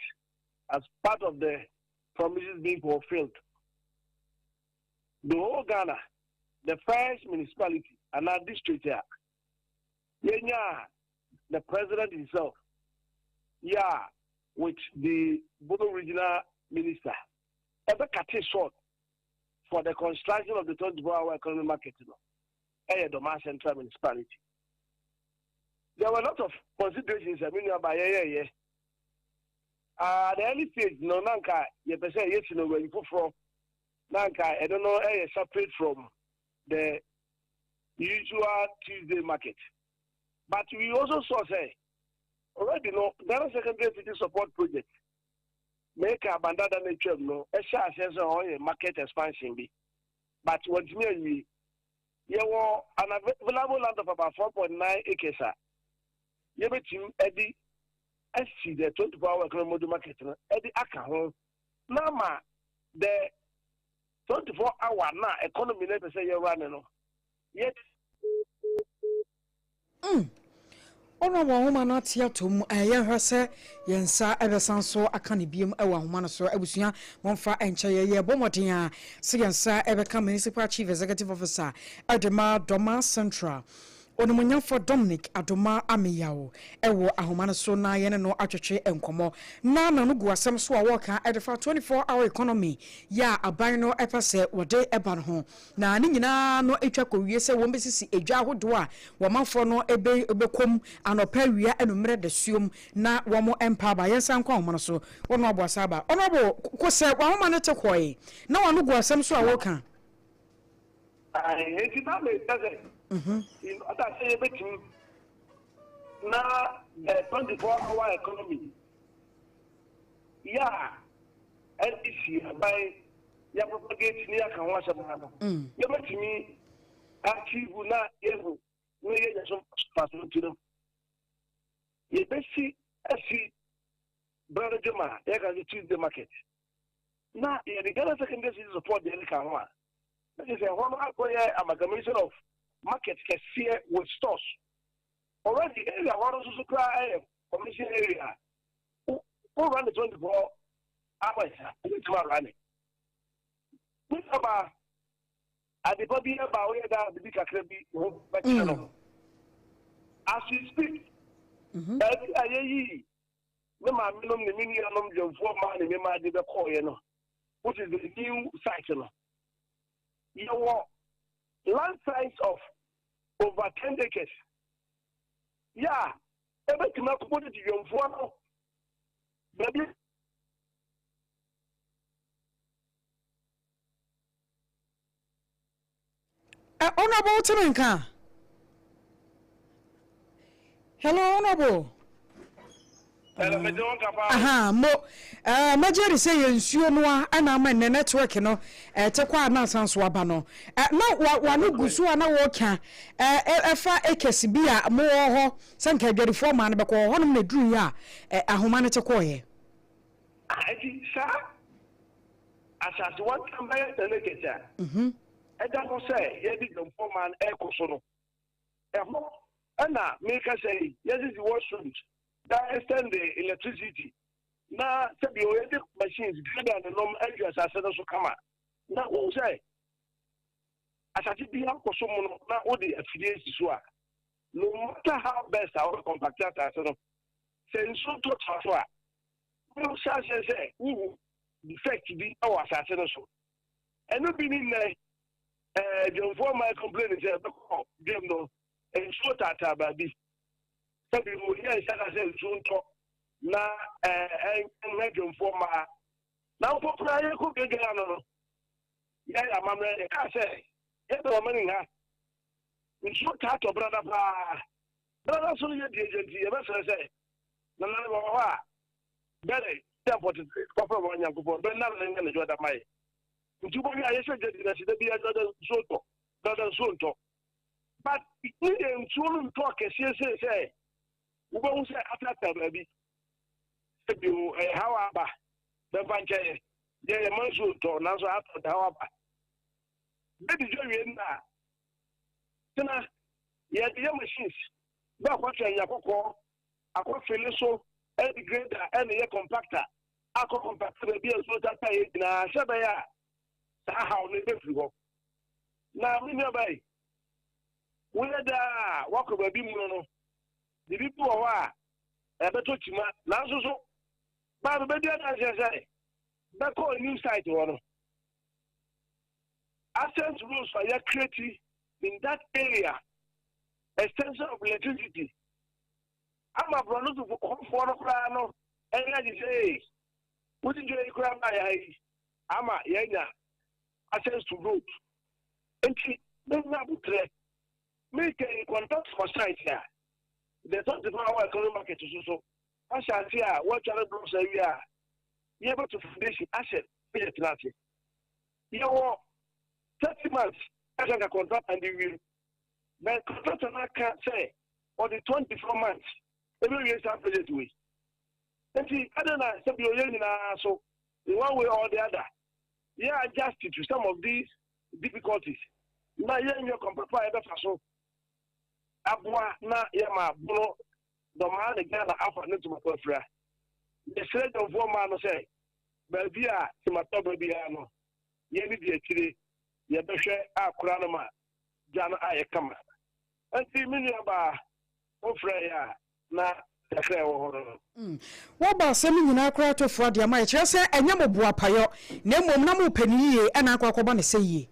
as part of the promises being fulfilled, The whole Ghana, the first municipality anaa district a yɛnyaa the president himself yɛ a with the Bono regional minister ɛbɛkate short for the construction of the 24 hour economy market no ɛyɛ Dormaa Central Municipality. There were a lot of considerations a me nua ba yɛyɛɛyɛ. At the early stage no na nka yɛpɛ sɛ yɛsi no baabi foforɔ na anka ɛno no yɛ separate from the usual Tuesday market. But we also saw sɛ already no Ghana Secondary Teaching Support Project Meka abandada no atwam no, ɛhyɛ aseɛ sɛ ɔyɛ market expansion bi, but wɔntumi anwie. Yɛwɔ an available land of about 4.9 acres a yɛbɛtumi de asi the 24 hour economy model market no de aka ho na ama the 24 hour na economy no pɛ sɛ yɛwura ne no yɛ. Ɔno a wɔn nwoma no ate ato mu, yɛnhwɛ sɛ yɛn nsa bɛsan so aka no biom wɔ ahoma no so. Abusua, momfa nkyɛ yɛn. Yɛrebɔ mmɔden ara sɛ yɛn nsa bɛka Municipal Chief Executive Officer de ma Dormaa Central, Onimuonyamfoɔ Dominic Adomah Ameyaw wɔ ahoma no so na yɛne no atwetwe nkɔmmɔ. Na n'ano gu asɛm so a wɔreka de fa 24 hour economy yi a aban no pɛ sɛ wɔde ba no ho. Na ne nyinaa no twa kɔwie sɛ wɔbɛsisi edwa ahodoɔ a wɔmanfoɔ no bɛkɔ mu anɔpa, awia, anwummerɛ, dasuom na wɔn mpa aba. Yɛnsan nkɔ ahoma no so. Honourable Asaba. Honourable, ko sɛ w'ahoma no te kɔe na w'ano gu asɛm so a woreka. Ae, enti na meka sɛ, in order sɛ yɛbɛtumi na the 24 hour economy yɛ a NDC aban yɛ propagate ne yɛaka ho asɛm ha no, yɛbɛtumi achieve na yɛhu na yɛnya so mfaso nti no, yɛbɛsi asi berɛ no dwuma a yɛka sɛ Tuesday market na yɛde Ghana Secondary City Support deɛ no ka ho a, na kyerɛ sɛ ɛhɔ no akɔyɛ amalgamation of market kɛseɛ with stores. Already area hɔ no nso so koraa ɛyɛ commercial area. Wo run 24 hours a, wobɛtumi ara ne. Me nuabaa, adepa bi aba a woyɛ daa biribi kakra bi ho bɛkyerɛ no. As we speak, baabi a yɛyii me maame nom ne me nuanom dwamfoɔ mmaa ne me mmaa de bɛkɔɔeɛ no, which is the new site no, yɛwɔ land size of over 10 acres. Yɛ a ɛbɛtumi akɔbɔ tete dwamfoɔ no baabi. Honorable, wote me nka? Hello, Honorable. Aha, mo eh, mɛgye de sɛ yɛ nsuo no a ɛna ama nnɛ network no ɛte kɔ a na asan so aba no. Na wano gu so a na wɔka ɛfa acres bi a mowɔ hɔ sɛ nka adwadifoɔ maa no bɛkɔ hɔnom na ɛduruiɛ a ahoma no te kɔɔeɛ. Enti saa asase wantam bɛyɛ sɛ Lakes a ɛda hɔ sɛ yɛde dwamfoɔ man rekɔ so no, ɛhɔ na merekasa yi, yɛasisi washrooms na extend electricity na sɛbio yɛde machines grader ne nom adwi asase no so kama. Na wohu sɛ asase bi akɔ so mono na wode afidie si so a, no matter how best a wobɛ compact asase no, sɛ nsuo tɔ tra so a, wohyɛ aseɛ sɛ wohu defect bi wɔ asase no so. Ɛno bi ne nnɛ ɛɛ dwamfoɔ mmaa complain sɛ ɛbɛkɔ dwam no nsuo taataa baabi. Sɛbi wɔyɛ nhyɛ da sɛ nsuo ntɔ na ɛɛ ɛnha dwamfoɔ mmaa. Na mpo koraa yɛkɔ dwadwa ano no, yɛyɛ amammerɛ yɛkaa sɛ yɛbɛ wɔn ani ha nsuo taa tɔ brada paa. Brada so no yɛ die nti yɛbɛsrɛ sɛ Nananom wɔ hɔ a, bɛrɛ dɛ mpɔtsetse kɔfrɛ hɔn Nyankopɔn, bɛn na ne nyɛ dza ma yɛ. Ntsi wobohwɛ a yɛhyɛ gyedzi na si da biara dza nsuo tɔ, dza nsuo nntɔ. But ne yɛ nsuo no nntɔ kɛseɛ sei sɛ wobɛhu sɛ ataataa baabi. Sɛ bio ɛyɛ haw aba, bɛmfa nkyɛ yɛ. Yɛ yɛma nsuo ntɔ nanso atɔ de haw aba. Bɛdi dwa wie no a, tena yɛde yɛ machines bɛ akɔtwe anwea kɔkɔɔ akɔfele so de grader ne yɛ compactor akɔ compactor baabi a nsuo tataeɛ nyinaa sɛ ɛbɛyɛ a saa haw no bɛfiri hɔ. Na me nuabaa yi, woyɛ daa a woakɔ baabi mu no, biribi bi wɔ hɔ a ɛbɛtɔ kyima, nanso so Bible bɛdi adanseɛ sɛ bɛkɔ new site hɔ no, access roads a yɛakreti in that area, extension of electricity, ama borɔno so hɔfoɔ no koraa no ani agye sɛ ee wode dwa yi koraa maa yɛ ha yi ama yɛanya access to road. Nti menya abotrɛ meka yi contact for site a the 24 hour economy market so so ahyɛ ase a wɔatwa no blocks awie a. yɛbɛto foundation ahyɛ project no ase. Yɛwɔ 30 months ɛsɛ nka contractor de wie. But contractor no aka sɛ ɔde 24 months ɛbɛwie saa project wei. Nti adɛn na sɛ bio yɛn nyinaa so in one way or the other yɛ adjust to some of these difficulties na yɛnyɛ kwan papa a yɛbɛfa so aboa na yɛma Bono Dɔmaa ne Ghana afa ne ntoma pa afira. Mesrɛ Dwomfoɔ mmaa no sɛ baabi a tematɔ ba biara no yɛne di akyire, yɛbɛhwɛ akora no ma gya no ayɛ kama. Nti me nuabaa wofrɛeɛ a na kakra a ɛwɔ hɔ no no. Wɔbɔ asɛm no nyinaa koraa to fua de ama yɛ, kyerɛ sɛ ɛnyɛ mo boapayɔ na mmom na mopɛ no yie na akɔ akɔba no sɛ yie.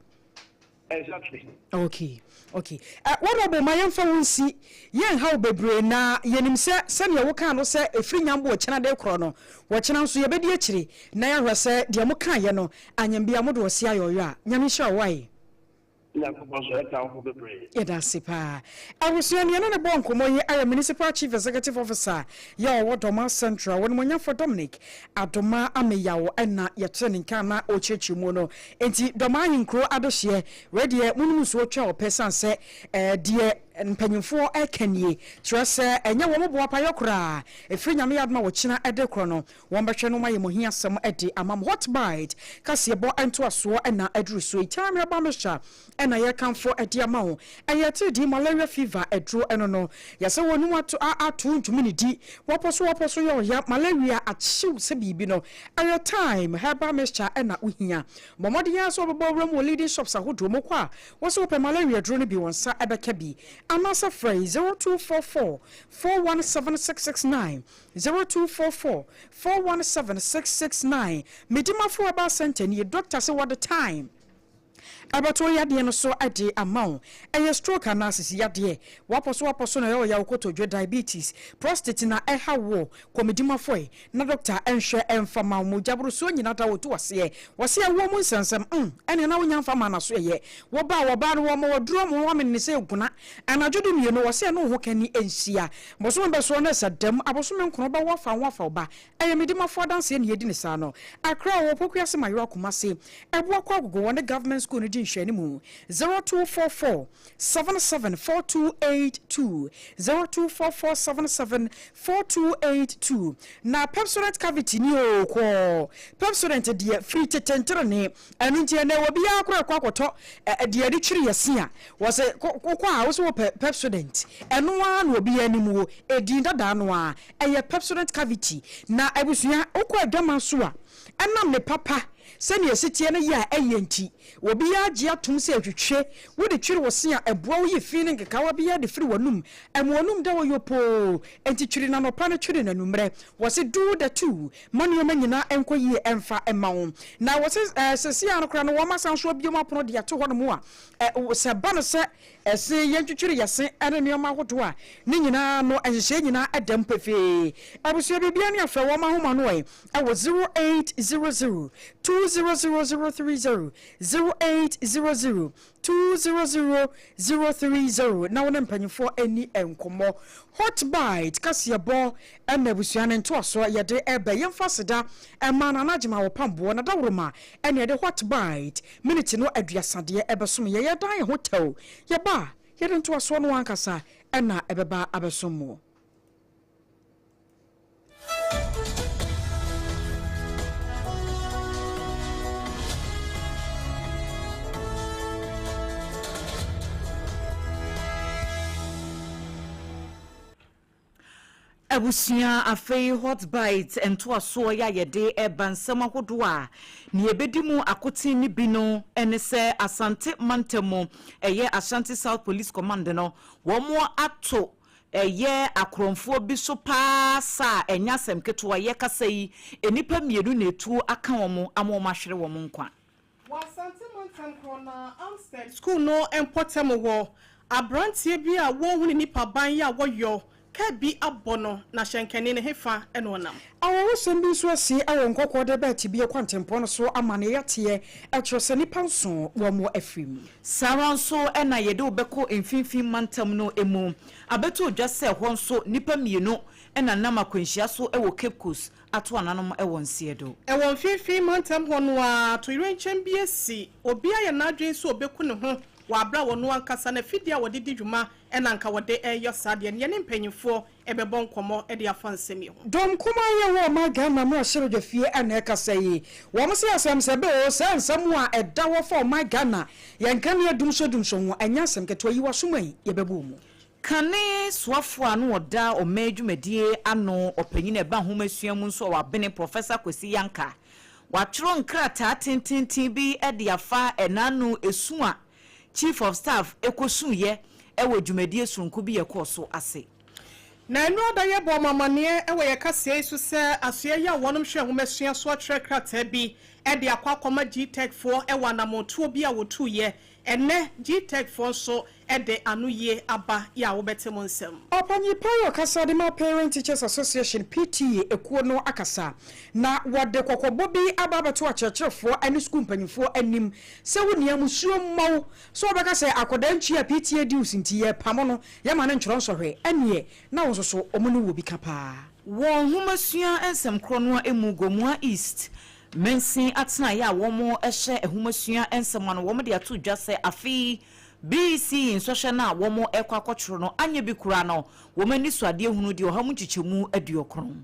Exactly. Okay, okay. Honourable ma yɛmfa wo nsi, yɛnha wo bebree na yɛnim sɛ sɛdeɛ wokaa no sɛ ɛfiri Nyambo ɔkyena de rekorɔ no, wɔkyena nso yɛbɛdi akyire na yɛahwɛ sɛ deɛ mokaeɛ no anyambia mode ɔse ayɛ ɔyɔ a. Nyame nhyira wo wae. Nyankopɔn nso ɛka wo ho bebree. Yɛda ase paa. Abusua, nea yɛne no bɔɔ nkɔmmɔ yi ayɛ Municipal Chief Executive Officer yɛ ɔwɔ Dormaa Central, Onimuonyamfoɔ Dominic Adomah Ameyaw na yɛtee ne nka na ɔrekyerɛkyerɛ mu no. Enti Dormaa Ahenkuro adehyeɛ, wei deɛ monom nsuo twɛ ɔpɛ sane sɛ deɛ mpanyimfoɔ reka nie, kyerɛ sɛ ɛnyɛ wɔn boapayɔ koraa, ɛfiri Nyame adom a wɔkyina de korɔ no, Wɔbɛhwɛ no ayɛ mo ahiasɛm de ama mo. Hot Bite kaseɛbɔ ntoasoɔ na aduru so yi. Time Herbal Mixture na yɛrekamfo de ama wo. Ɛyɛ atiridii malaria fever aduro ɛno no. Yɛsɛ wɔnum ato a ato ntumi nidi. Wɔpɔ so wɔpɔ so yɛ ɔya malaria akyew sɛ biribi no. Ɛyɛ Time Herbal Mixture na wohia. Bɔ mmɔden ara sɛ wobɛbɔ wuram wɔ leading shops ahodoɔ mu. Kɔ a wose wopɛ malaria aduro no bi wo nsa bɛka bi. Anaasɛ frɛ 0244 417 669. 0244 417 669 Medimafo Herbal Centre nie, doctor se wɔde time ɛbɛto wo yadeɛ no so de ama wo. Ɛyɛ stroke anaa sisi yadeɛ, wapɔ so wapɔ so na ɛyɛ ɔya wo kotodwe, diabetes, prostate na ɛha wo, kɔ Medimafo ɛ na doctor nhwɛ mfa ma wo. Mogya borosoɔ nyina da wo to aseɛ, wɔse ɛwoɔ mu nsɛnsɛm mm ɛneɛ na wonya mfa maa naso ɛyɛ. Wɔba a wɔbaa no wɔma waduro ama wɔamene ne sɛ guna anadwo du mmienu wɔse ɛne wo ho kani nhyia. Bosome bɛsoɔ na ɛsɛ dɛm abosome nkono bɛwo afa ho afa wo ba ɛyɛ me dimafo adanseɛ na yɛdi no saa no Accra ɔwɔ Pokuase Mayowa Kumasi Ɛboa kɔ Agogo wɔne Government school no di nhwɛanimu 0244 77 4282 0244 77 4282 Na Pepsodent cavity ni oo kɔɔ Pepsodent deɛ firi tete nterene Ɛno nti ɛnnɛ obiara koraa kɔ akɔtɔ deɛ yɛde twiri yɛ se a, wɔse wokɔ a wose wopɛ Pepsodent. Ɛno ara na obiara anim wo, edin dadaa no ara, ɛyɛ Pepsodent Cavity. Na abusua, wokɔ adwaman so a, ɛnam ne papa sɛnea ɛsi teɛ no yɛ a ɛyɛ nti, obiara gye atom sɛ ɛtwitwe. Wode twiri wo se a, ɛboa wo yi fi ne nkekawa biara de firi w'anum. Ɛma w'anum da hɔ yopoo. Enti twiri no anɔpa na twiri no anwummerɛ. Wɔse do the two. Ma nneɛma nyinaa nkɔ yie mfa mma wo. Na wɔse eh, seesei ara no koraa no wɔn asan so abue mu apono de ato hɔnom a, eh, sɛ ɛba no sɛ ɛse yɛntwitwiri yɛn se ne nneɛma ahodoɔ a, ne nyinaa no nhyehyɛe nyinaa da mu pefee. Abusua biribiara ne afrɛ wɔn ahoma no ɛ, ɛwɔ 0800 200 030, 0800 200030 na wo ne mpanyimfoɔ ani nkɔmmɔ. Hot Bite kaseɛbɔ na abusua no ntoasoɔ yɛde reba. Yɛmfa aseda mma Nana Agyemang Ɔpamboɔ, Nadaworoma ɛna ɛde Hot Bite miniti no aduasa deɛ ɛbɛsom yɛn. Yɛdan yɛn ho tɛw, yɛba a yɛde ntoasoɔ no ankasa na ɛbɛba abɛsom mo. Abusua, afei Hot Bite ntoasoɔ yi a yɛde reba nsɛm ahodoɔ a nea ɛbɛdi mu akoten no bi no ne sɛ Asante mantam mu ɛyɛ Ashanti South Police Command no wɔn ato Ɛyɛ akorɔmfoɔ bi so paa sa a ɛnyɛ asɛm ketewa. Yɛkasa yi, nnipa mmienu na atuo aka wɔn ama wɔahwere wɔn nkwa. Wɔ Asante mantam korɔ no ara Armstead School no mpɔtam hɔ, abranteɛ bi a wɔnhu ne nipa ban yi a wɔyɔ kaa bi abɔ no na hyɛnkani no hefa na ɔnam? Awerɛhosɛm bi nso asi wɔ Nkɔkɔɔ de ba Atibie kwantempɔn no so ama nea yɛateɛ kyerɛ sɛ nnipa nson wɔn afiri mu. Saa ara nso na yɛde wo bɛkɔ Mfinimfini Mantam no mu abɛto dwa sɛ hɔ nso nnipa mmienu na nam akwanhyia so wɔ Cape Coast. ato ananom wɔ nseɛ do. Ɛwɔ Mfinfin Mantam hɔ no ara, atoyerɛnkyɛm bi asi. Obi ayɛ n'adwene sɛ obeku ne ho wɔ bere a ɔno ankasa n'afidie a wɔde di dwuma na anka wɔde reyɔ saa adeɛ no. Yɛne mpanyimfoɔ bɛbɔ nkɔmmɔ de afa nsɛm yi ho. Dɔm kumaa yi a ɛwɔ ɔman Ghana mmarahyɛbadwafie na ɛkasa yi. Wɔn se asɛm sɛ bɛ oo, saa nsɛm a ɛda hɔ fa ɔman Ghana, yɛn nkanea dumsɔ dumsɔ ho, ɛnyɛ asɛm ketewa. Yi w'asom yi, yɛbɛbɔ mu. Kane soafoɔ a na ɔda ɔman dwumadie ano ɔpanyin a ɛba nhomasua mu nso a wabene, Professor Kwesi Yankah, watwerɛ nkrataa tententen bi de afa ɛnaano esu a Chief of Staff kɔsuiɛ wɔ dwumadie sononko bi a ɛkɔɔ so ase. Na ɛno ada yɛbɔɔ mo amaneɛ wɔ yɛ kaseɛ yi so sɛ asoɛeɛ yi a wɔnom hwɛ nwomasua so atwerɛ krataa bi de akɔ akɔma GTEC foɔ wɔ anamɔntuo bi a wɔtuiɛ. Ɛnnɛ GTEC foɔ nso de ano yie aba yɛ a wobɛte mo nsɛm. Ɔpanyin pa yi ɔkasa de ma Parent Teachers Association, PTA, ekuo no akasa, na wɔde kɔkɔbɔ bi aba abɛto akyerɛkyerɛfoɔ ne sukuu mpanyinfoɔ anim sɛ wo nua musuo mmɔ wo sɛ wobɛka sɛ akwadaa ntua PTA dues nti yɛrepamo no, yɛma no ntwerɛ nsɔhwɛ, ɛnneɛ na wo nso so wɔn ne wo wɔ bi ka paa. Wɔ nhomasua nsɛm korɔ no ara mu, Gomoa East mansin atenaeɛ a wɔhyɛ nhomasua nsɛm ano, wɔde ato dwa sɛ afe yi BECE nsɔhwɛ no a wɔrekɔ akɔtwerɛ no anyɛ bi koraa no, wɔn ani so adeɛ hunu deɛ ɔha mu nkyekyɛmu aduokron.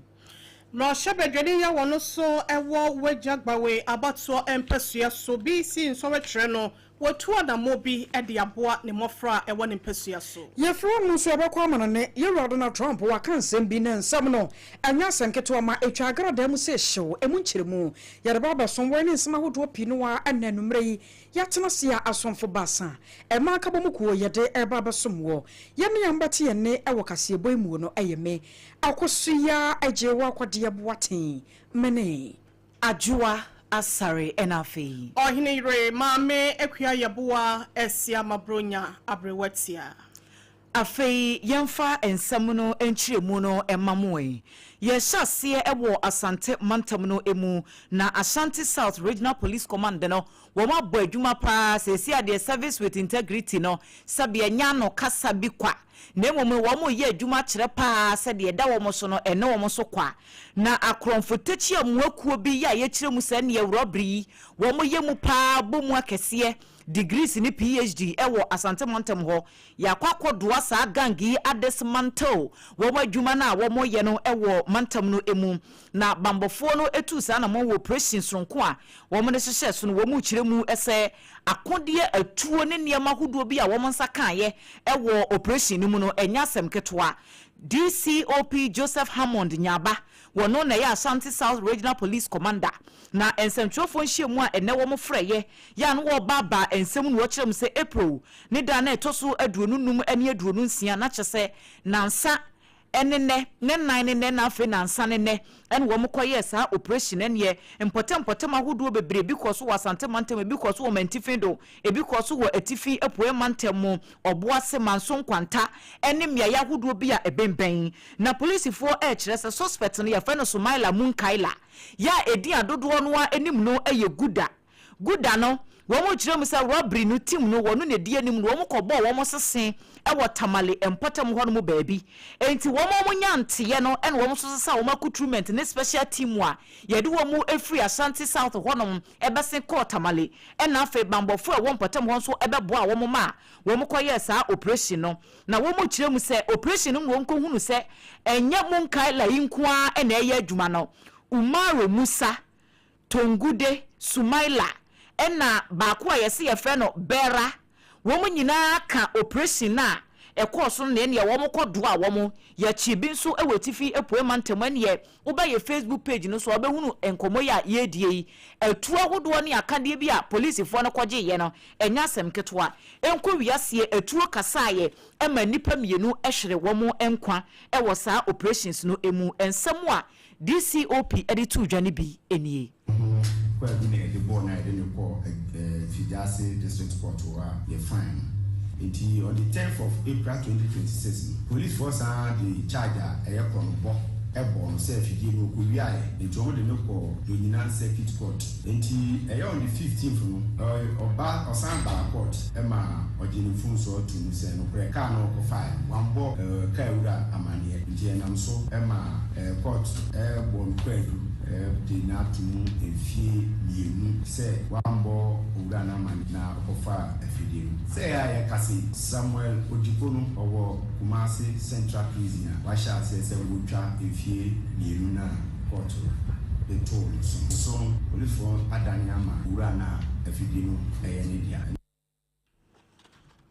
Mmarahyɛbadwani yi a wɔno nso wɔ Wagya Gbawe abatoɔ mpasua so BECE nsɔhwɛtwerɛ no, watu anammɔn bi de aboa ne mmɔfra a ɛwɔ ne mpasua so. Yɛfrɛ no nso yɛbɛkɔ amanɔne. Yɛwura Donald Trump waka nsɛm bi na nsɛm no ɛnyɛ asɛm ketewa ma ɛtwa agradaa mu sɛ hyew. Ɛmu nkyerɛmu yɛde ba abɛsom wɔ ɛne nsɛm ahodoɔ pii no ara ɛnnɛ anwummerɛ yi. Yɛatena ase a asomfo baasa a ɛma nkabom kuo yɛde reba abɛsom woɔ. Yɛne a mobɛte yɛn nne wɔ kaseɛbɔ yi muo no yɛ me, Akosua Agyewa Kwadeɛ Boateng, mene. Adwoa Asare ɛna afei. Ɔhene yere, Maame Akua Yeboah Asiamah Bronya Aberewa Tia. Afei yɛmfa nsɛm no nkyerɛmu no mma mo ɛ. Yɛhyɛ aseɛ wɔ Asante mantam no mu, na Ashanti South Regional Police Command no, wɔn abɔ adwuma pa ara, seesei a deɛ Service with Integrity no, sɛbe ɛnyɛ ano kasa bi kwa, na mmom no wɔn reyɛ adwuma akyerɛ pa ara sɛ deɛ ɛda wɔn so no, ɛne wɔn so kwa. Na akorɔmfo takyi amoakuo bi yɛ a yɛkyerɛ mu sɛ ɛneɛ rɔbere yi, wɔn yɛ mu pa ara bɔ mu akɛseɛ, degrees ne PhD wɔ Asante mantam hɔ. Yɛakɔ akɔdoa saa gang yi adismantle wɔn adwuma no a wɔyɛ no wɔ mantam no mu. Na banbɔfoɔ no tuu saa anamɔn wɔ oprehyɛn sononko a wɔde hyehyɛɛ so no. Wɔkyerɛ mu sɛ akodeɛ, atuo ne nneɛma ahodoɔ bi a wɔn nsa kaeɛ wɔ oprehyɛn no mu no, ɛnyɛ asɛm ketewa. DCOP Joseph Hammond Nyaba Wɔno na ɛyɛ Ashanti South Regional Police Commander. Na nsɛmtwerɛfoɔ nhyiamu a ɛnnɛ wɔn frɛeɛ yɛ a na wɔrebaabaa nsɛm mu na wɔkyerɛ mu sɛ April ne da a na ɛtɔ so 25 ne 26 na kyerɛ sɛ nansa ne nnɛ, ne nnan ne nnɛ na afei nansa ne nnɛ ɛna wɔn kɔyɛɛ saa operation ɛneɛ mpɔtam mpɔtam ahodoɔ bebree ebi kɔɔ so wɔ Asante mantam, ebi kɔɔ so wɔ Mantifi do, ebi kɔɔ so wɔ Atifi Apueɛ mantam mu, Ɔboase, Manso Nkwanta ɛne mmeaeɛ ahodoɔ bi a ɛbɛnbɛn. Na polisifoɔ rekyerɛ sɛ suspect no yɛfrɛ no Sumaila Munkaila yɛ a edin a dodoɔ no ara nim no yɛ Guda. Guda no, wɔn rekyerɛ mu sɛ robbery no team no wɔno na ɛdi anim no wɔn kɔbɔɔ wɔn sese wɔ Tamale mpɔtam hɔ nom baabi. Enti wɔn a wɔn nya nteɛ no na wɔn nso sesa wɔn accoutrement ne special team a yɛde wɔn firi Ashanti South hɔ nom bɛse kɔɔ Tamale ɛna afei banbɔfoɔ a ɛwɔ mpɔtam hɔ nso bɛboaa wɔn maa wɔn kɔyɛɛ saa operation no. Na wɔkyerɛ mu sɛ operation no mu na wɔkɔhunu sɛ ɛnyɛ Munkaila yi nko ara na ɛreyɛ adwuma no, Umaru Musa, Tongude, Sumaila, ɛna baako a yɛse yɛfrɛ no Bera, wɔn nyinaa ka operation no a ɛkɔɔ so no na ɛneɛ wɔn kɔdoaa wɔn. Yɛkyee bi nso wɔ Atifi Apueɛ Mantam ɛneɛ woba yɛ Facebook page no so a wobɛhunu nkɔmmɔ yi a yɛredie yi. Atuo ahodoɔ ne akadeɛ bi a polisifoɔ no kɔgyeeɛ no, ɛnyɛ asɛm ketewa. Ɛnkɔ wiaseɛ atuo kasaeɛ ma nnipa mmienu hwere wɔn nkwa wɔ saa operations no mu. Nsɛm a DCOP de too dwa no bi nie. Ho kwaadu na yɛde bɔɔ no a yɛde no kɔɔ Fidiase District Court hɔ a yɛfine no. Nti on the tenth of April 2026 no, polisfoɔ san de charge a ɛyɛ korɔnobɔ. Ɛbɔɔ no sɛ afidie no ɔkɔwiaeɛ, enti wɔde no kɔɔ Donyina Circuit Court. Enti ɛyɛ on the fifteenth no, ɔba ɔsan baa court ma ɔgyee ne mfomsoɔ too mu sɛ nokorɛ kaa no a ɔkɔfaeɛ no, wammɔ kaa wura amaneɛ. Enti ɛnam so ma court bɔɔ no kwaadu de no ato mu mfie mmienu sɛ wammɔ owura no amaneɛ na ɔkɔfaa afidie no. Sɛ ɛyɛ a yɛka se Samuel Odipo no ɔwɔ Kumasi Central Prison a wahyɛ aseɛ sɛ ɔretwa mfie mmienu no a kɔɔto de too no so no. So policefoɔ adane ama owura no a afidie no yɛ ne dea?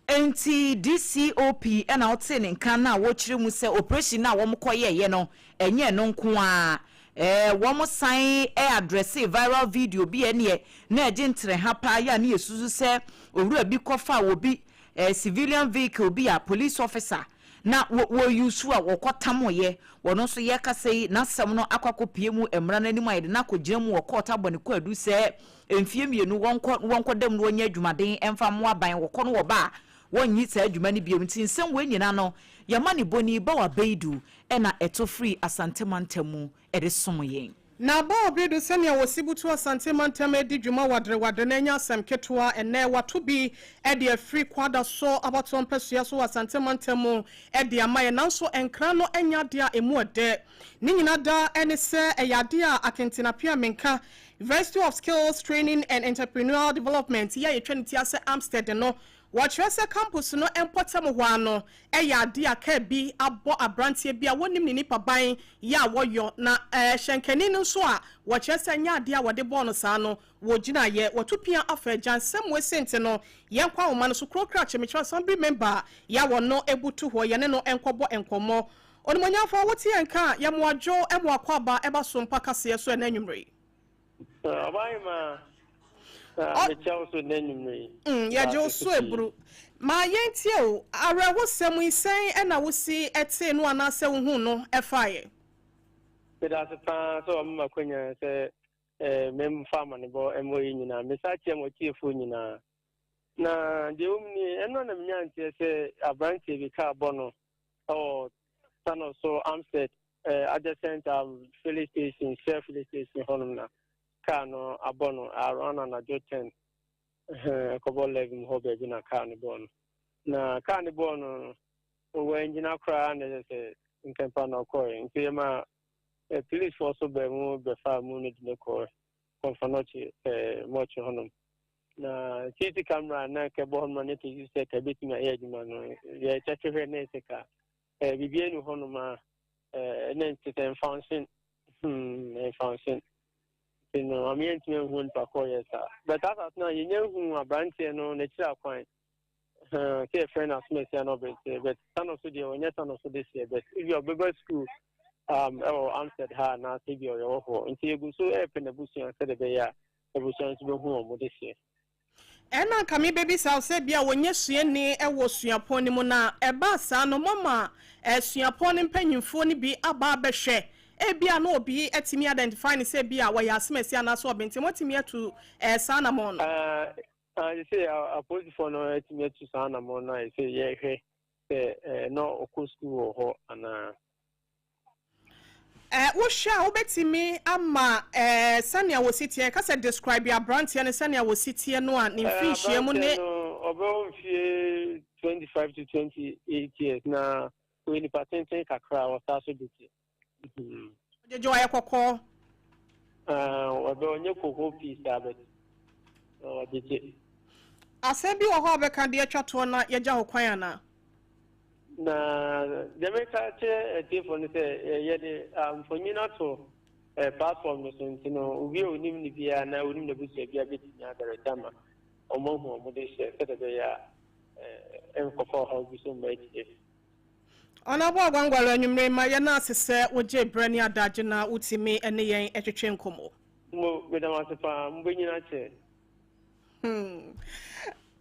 Enti DCOP na ɔtee ne nka na wɔkyerɛ mu sɛ operation no a wɔkɔyɛeɛ no ɛnyɛ ɛno nko ara, wɔsan addressee viral video bi a ɛneɛ na ɛgye ntrɛha paa yɛ a ne yɛsusu sɛ owura bi kɔfaa obi civilian vehicle bi a police officer na wɔ use a wɔkɔtamoeɛ. Wɔno nso yɛrekasa yi n'asɛm no akɔ akɔpue mu mmara no anim a yɛde no akɔgyina mu wɔ court abɔ no kwaadu sɛ mfeɛ mmienu wɔnkɔ wɔnkɔda mu na wɔnyɛ adwumaden mfa mmoa aban, wɔkɔ no wɔba a wɔnnye saa adwuma no bio. Nti nsɛm wei nyinaa no yɛma ne bɔni Bawa Beidu na ɛtɔ firi Asante mantam mu de som yɛn. Na Bawa Beidu sɛnea wɔsi butu Asante mantam redi dwuma waderewadere no ɛnyɛ asɛm ketewa. Ɛnnɛ wɔato bi de afiri Kwadaso abatoɔ mpasua so wɔ Asante mantam mu de ama yɛn nanso nkra no nyɛ adeɛ a ɛmu ɛdɛ. Ne nyina da ne sɛ ɛyɛ adeɛ a Akenten Appiah Menka University of Skills Training and Entrepreneurial Development yi a yɛtwa ne ti ase Amsted no, wɔkyerɛ sɛ campus no mpɔtam hɔ ara no yɛ ade a kaa bi abɔ aberanteɛ bi a wɔnnim ne nipaban yɛ a wɔyɔ, na hyɛnkani no nso a wɔkyerɛ sɛ ɛnyɛ adeɛ a wɔde bɔɔ no saa no, wɔgyinaeɛ. Wɔto pia afa agya. Nsɛm wei sei nti no, yɛnkɔ ahoma no so. Kuro Krakye, mekyerɛ Assembly Member a yɛ a wɔno butu hɔ, yɛne no nkɔbɔ nkɔmmɔ. Onimuonyamfoɔ, wote yɛn nka a, yɛ mo adwo, mo akwaaba ba so mpa kaseɛ so ɛnnɛ anwummerɛ yi. Ɔbahema, mekyia wo so nnɛ anwummerɛ yi. Mm, yɛgye wo so eburu. Ma yɛntie o, awerɛhosɛm yi sɛn na wosi tee no anaasɛ wohuu no faeɛ? Meda ase paa sɛ wama me akwanya sɛ memfa amanebɔ mmɔ yɛn nyinaa. Mesan kyia mo atiefoɔ nyinaa. Na deɛ ɛwɔ mu nie, ɛno na menya nteɛ sɛ aberanteɛ bi kaa bɔ no wɔ tunnel so Amstead adjacent filling station, Shell filling station hɔnom na kaa no abɔ no around anadwo 10 ɛkɔbɔ 11 hɔ baabi na kaa no bɔɔ no. Na kaa no bɔɔ no wangyina koraa na ɛsɛ sɛ ntɛmpa na ɔkɔe. Nti yɛma policefoɔ so baa mu bɛfaa mu no de no kɔɔ Kɔmfanɔkye mɔkye hɔnom. Na CC camera na kɛbɔ hɔnom na ne te sɛ ka ebetumi ayɛ adwuma no yɛkyɛke hwɛ na ɛsɛ ka biribi anu hɔnom a na nte sɛ mfansen mfansen nti no ame yɛntumi anhu nipa kɔ yɛ saa but asase no a yɛnya hu aberanteɛ no n'akyiri akwan sɛ yɛfrɛ no asomasia no ɔbɛnteɛ but sano so deɛ ɔnyɛ sano so de seɛ but ebi ɔbɛba school ɛwɔ Amstead ha anaasɛ ebi ɔyɛ wɔ hɔ nti yɛgu so ɛrepɛ n'abusua sɛdeɛ ɛbɛyɛ a abusua nso bɛhu wɔn de seɛ. Ɛna anka mebɛbisa wo sɛ ebia wɔnyɛ suani wɔ suapɔn no mu na ɛbaa saa no moama suapɔn no mpanyinfoɔ no bi aba abɛhwɛ ebia na obi atumi identify no sɛ ebia wɔyɛ asemasi anaasɛ ɔbenten moatumi atu saa anamɔn no? Sɛ apolisifoɔ no atumi atu saa anamɔn no a ɛsɛ yɛhwɛ sɛ na ɔkɔ sukuu wɔ hɔ anaa. Wohwɛ a wobɛtumi ama sɛnea wɔsi teɛ, yɛka sɛ describe aberanteɛ no sɛnea wɔsi teɛ no a ne mfirinhyia mu ne. Aberanteɛ no ɔbɛwɔ mfie 25 to 28 years na ɔyɛ nipa tenten kakra a ɔsaa so de te. Ɔgyegye ɔyɛ kɔkɔɔ. Ɔbɛ ɔnyɛ kɔkɔɔ pii saa but ɔgyegye. Asɛm bi wɔ hɔ a wobɛka de atwa toɔ na yɛagya wo kwan anaa? Na deɛ meka kyerɛ atiefoɔ no sɛ yɛde mfonyin ato platform no so nti no obi a onim no biara na onim n'abusua biara bɛtumi adarɛte ama wɔn ahu wɔn de hyɛ sɛdeɛ ɛbɛyɛ a ɛnkɔfa ɔhaw bi so mma akyire. Ɔnabɔ Agwangwalo, anwummere ma yɛn ase sɛ wogyee berɛ ne adagye na wotumi ne yɛn twetwe nkɔmmɔ. Mo, meda mo ase paa. Mobɛnyini akyɛ.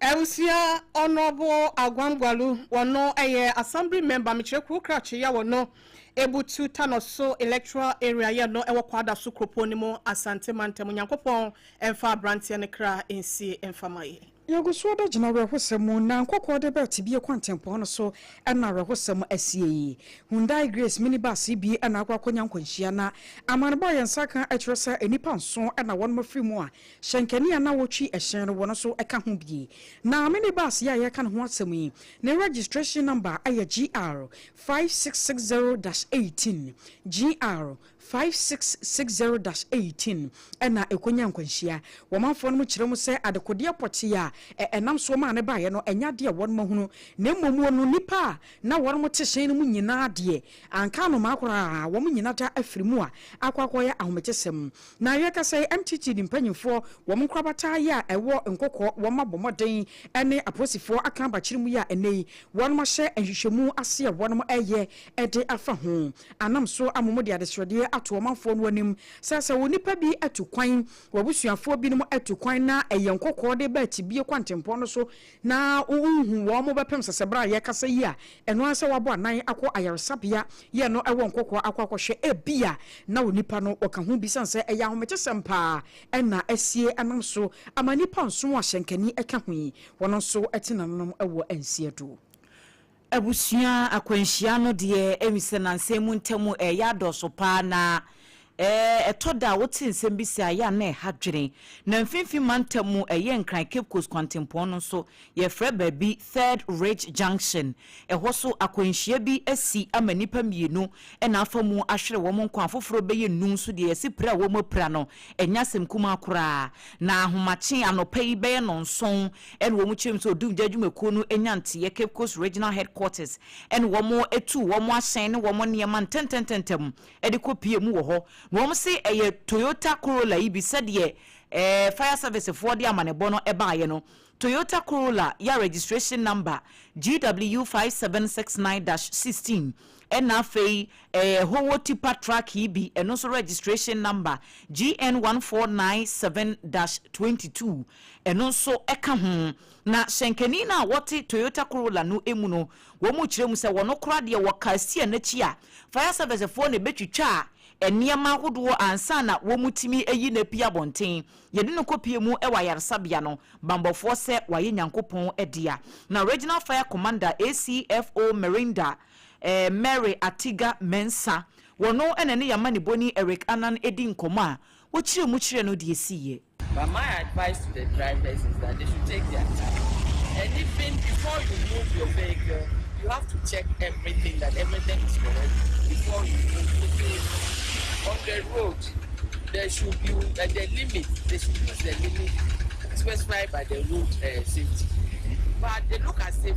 Abusua Honourable Agwam Gwalu wɔno yɛ Assembly member mekyerɛ kuro krakye ya wɔno ebutu Tanoso electoral area yɛ no ɛwɔ Kwadaso kuropɔn no mu Asante mantam Nyankopɔn mfa abranteɛ no kra nsie mfa ma yɛn. Yɛgu so da gyina awerɛhosɛm mu na nkɔkɔɔ de bɛɛ tebea kwantempɔn no so na awerɛhosɛm asie yi. Hyundai Grace minibus yi bi na akɔ akɔnya nkwanhyia na amanebɔ a yɛn nsa ka kyerɛ sɛ nnipa nson na wɔnom afiri mu a hyɛnkani a na ɔretwi hyɛn no wɔn nso ka ho bi. Na minibus yi a yɛreka ne ho asɛm yi ne registration number yɛ GR 5660-18, GR 5660-18 na ɛkɔnyaa nkwanhyia. Wɔmanfoɔ nom kyerɛ mu sɛ adekodeɛ pɔtee a ɛnam soɔ maa no baeɛ no ɛnyɛ adeɛ a wɔnom ahunu, na mmom wɔnu nnipa a na wɔnom te hyɛn no mu nyinaa deɛ, anka anomaa koraa wɔn nyina da afiri mu a akɔ akɔyɛ ahometesɛm. Na yɛkasa yi MTTD mpanyinfoɔ wɔn nkorabata yi a ɛwɔ Nkɔkɔɔ wɔn abɔ mmɔden ne apolisifoɔ aka abakyere mu yi a ɛnnɛ yi wɔnom ahyɛ nhwehwɛmu ase a wɔnom ɛyɛ de afa ho. Anam so ama wɔde adesrɛdeɛ ato ɔmanfoɔ no anim sɛ sɛ onipa bi atu kwan, w'abusuafoɔ binom atu kwan na ɛyɛ nkɔkɔɔ de ba atibie kwantempɔn no so na wonhu wɔn bɛpem sɛsɛ berɛ a yɛrekasa yi a, ɛno ara sɛ wɔabɔ anan akɔ ayaresabea yɛ no wɔ nkɔkɔɔ akɔ akɔhwɛ ebia na onipa no ɔka ho bi sane sɛ ɛyɛ ahometesɛm paa na asie anam so ama nnipa nson a hyɛnkani ka ho yi wɔn nso te nananom wɔ nseɛ do. Abusua akwanhyia no deɛ ɛmi sɛ nansa yi mu ntam ɛreyɛ adɔɔso paa na ɛtɔ da a wote nsɛm bi sɛ ayɛ a na ɛha dwene. Na mfimfini mantam mu ɛyɛ Nkran Cape Coast kwantempɔn no nso yɛfrɛ baabi Third Ridge Junction. Ɛhɔ so akwanhyia bi asi ama nnipa mmienu na afa mu ahwere wɔn nkwa afoforɔ bɛyɛ nnum nso deɛ yɛse pira a wɔn apira no ɛnyɛ asɛm kumaa koraa. Na ahomakye anɔpa yi bɛyɛ nnɔnson ɛna wɔn kyerɛ mu sɛ Odumgya adwumakuo no nya nteɛ Cape Coast Regional Headquarters ɛna wɔn tu wɔn ahyɛn ne wɔn nneɛma ntɛntɛntɛntɛm de kɔ pie mu wɔ hɔ na wɔn se ɛyɛ Toyota Corolla yi bi sɛdeɛ ɛɛ Fire Service foɔ de amanebɔ no baeɛ no Toyota Corolla ya registration number GW 5769-16 ɛna afei ɛɛ Howo Tipa truck yi bi ɛno nso registration number GN 1497-22 Ɛno nso ka ho. Na hyɛnkani no a wɔte Toyota Corolla no mu no, wɔkyerɛ mu sɛ wɔn koraa deɛ wɔkaa steer no akyi a, fire service foɔ na ɛbɛtwitwaa nneɛma ahodoɔ ansa na wɔtumi ayi no apue abɔnten. Yɛde no kɔpue mu wɔ ayaresabea no, bammɔfoɔ sɛ wayɛ Nyankopɔn dea. Na Regional Fire Commander ACFO Merinda Mary Atiga Mensah, wɔno na ɛne yɛn amanebɔni Eric Annan di nkɔmmɔ a wɔkyerɛ mu kyerɛ no deɛ ɛsiiɛ. But my advice to the drivers is that they should take their time. And even before you move your vehicle, you have to check everything, that everything is correct before you move. Because on the road, there should be the limit, they should use the limit specified by the road safety. But they look as if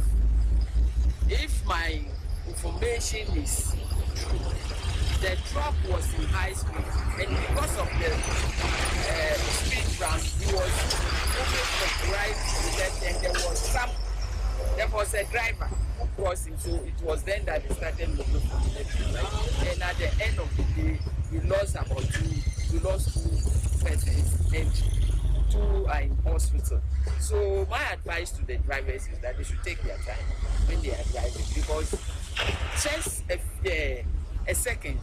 my information is true, the truck was in high speed, and because of the speed ramp, he was moving from right to left, and there was some, there was a driver who crossed him, so it was then that he started moving from left to right. And at the end of the day, we lost about two, we lost two persons, and two are in hospital. So my advice to the drivers is that they should take their time when they are driving, because just a second,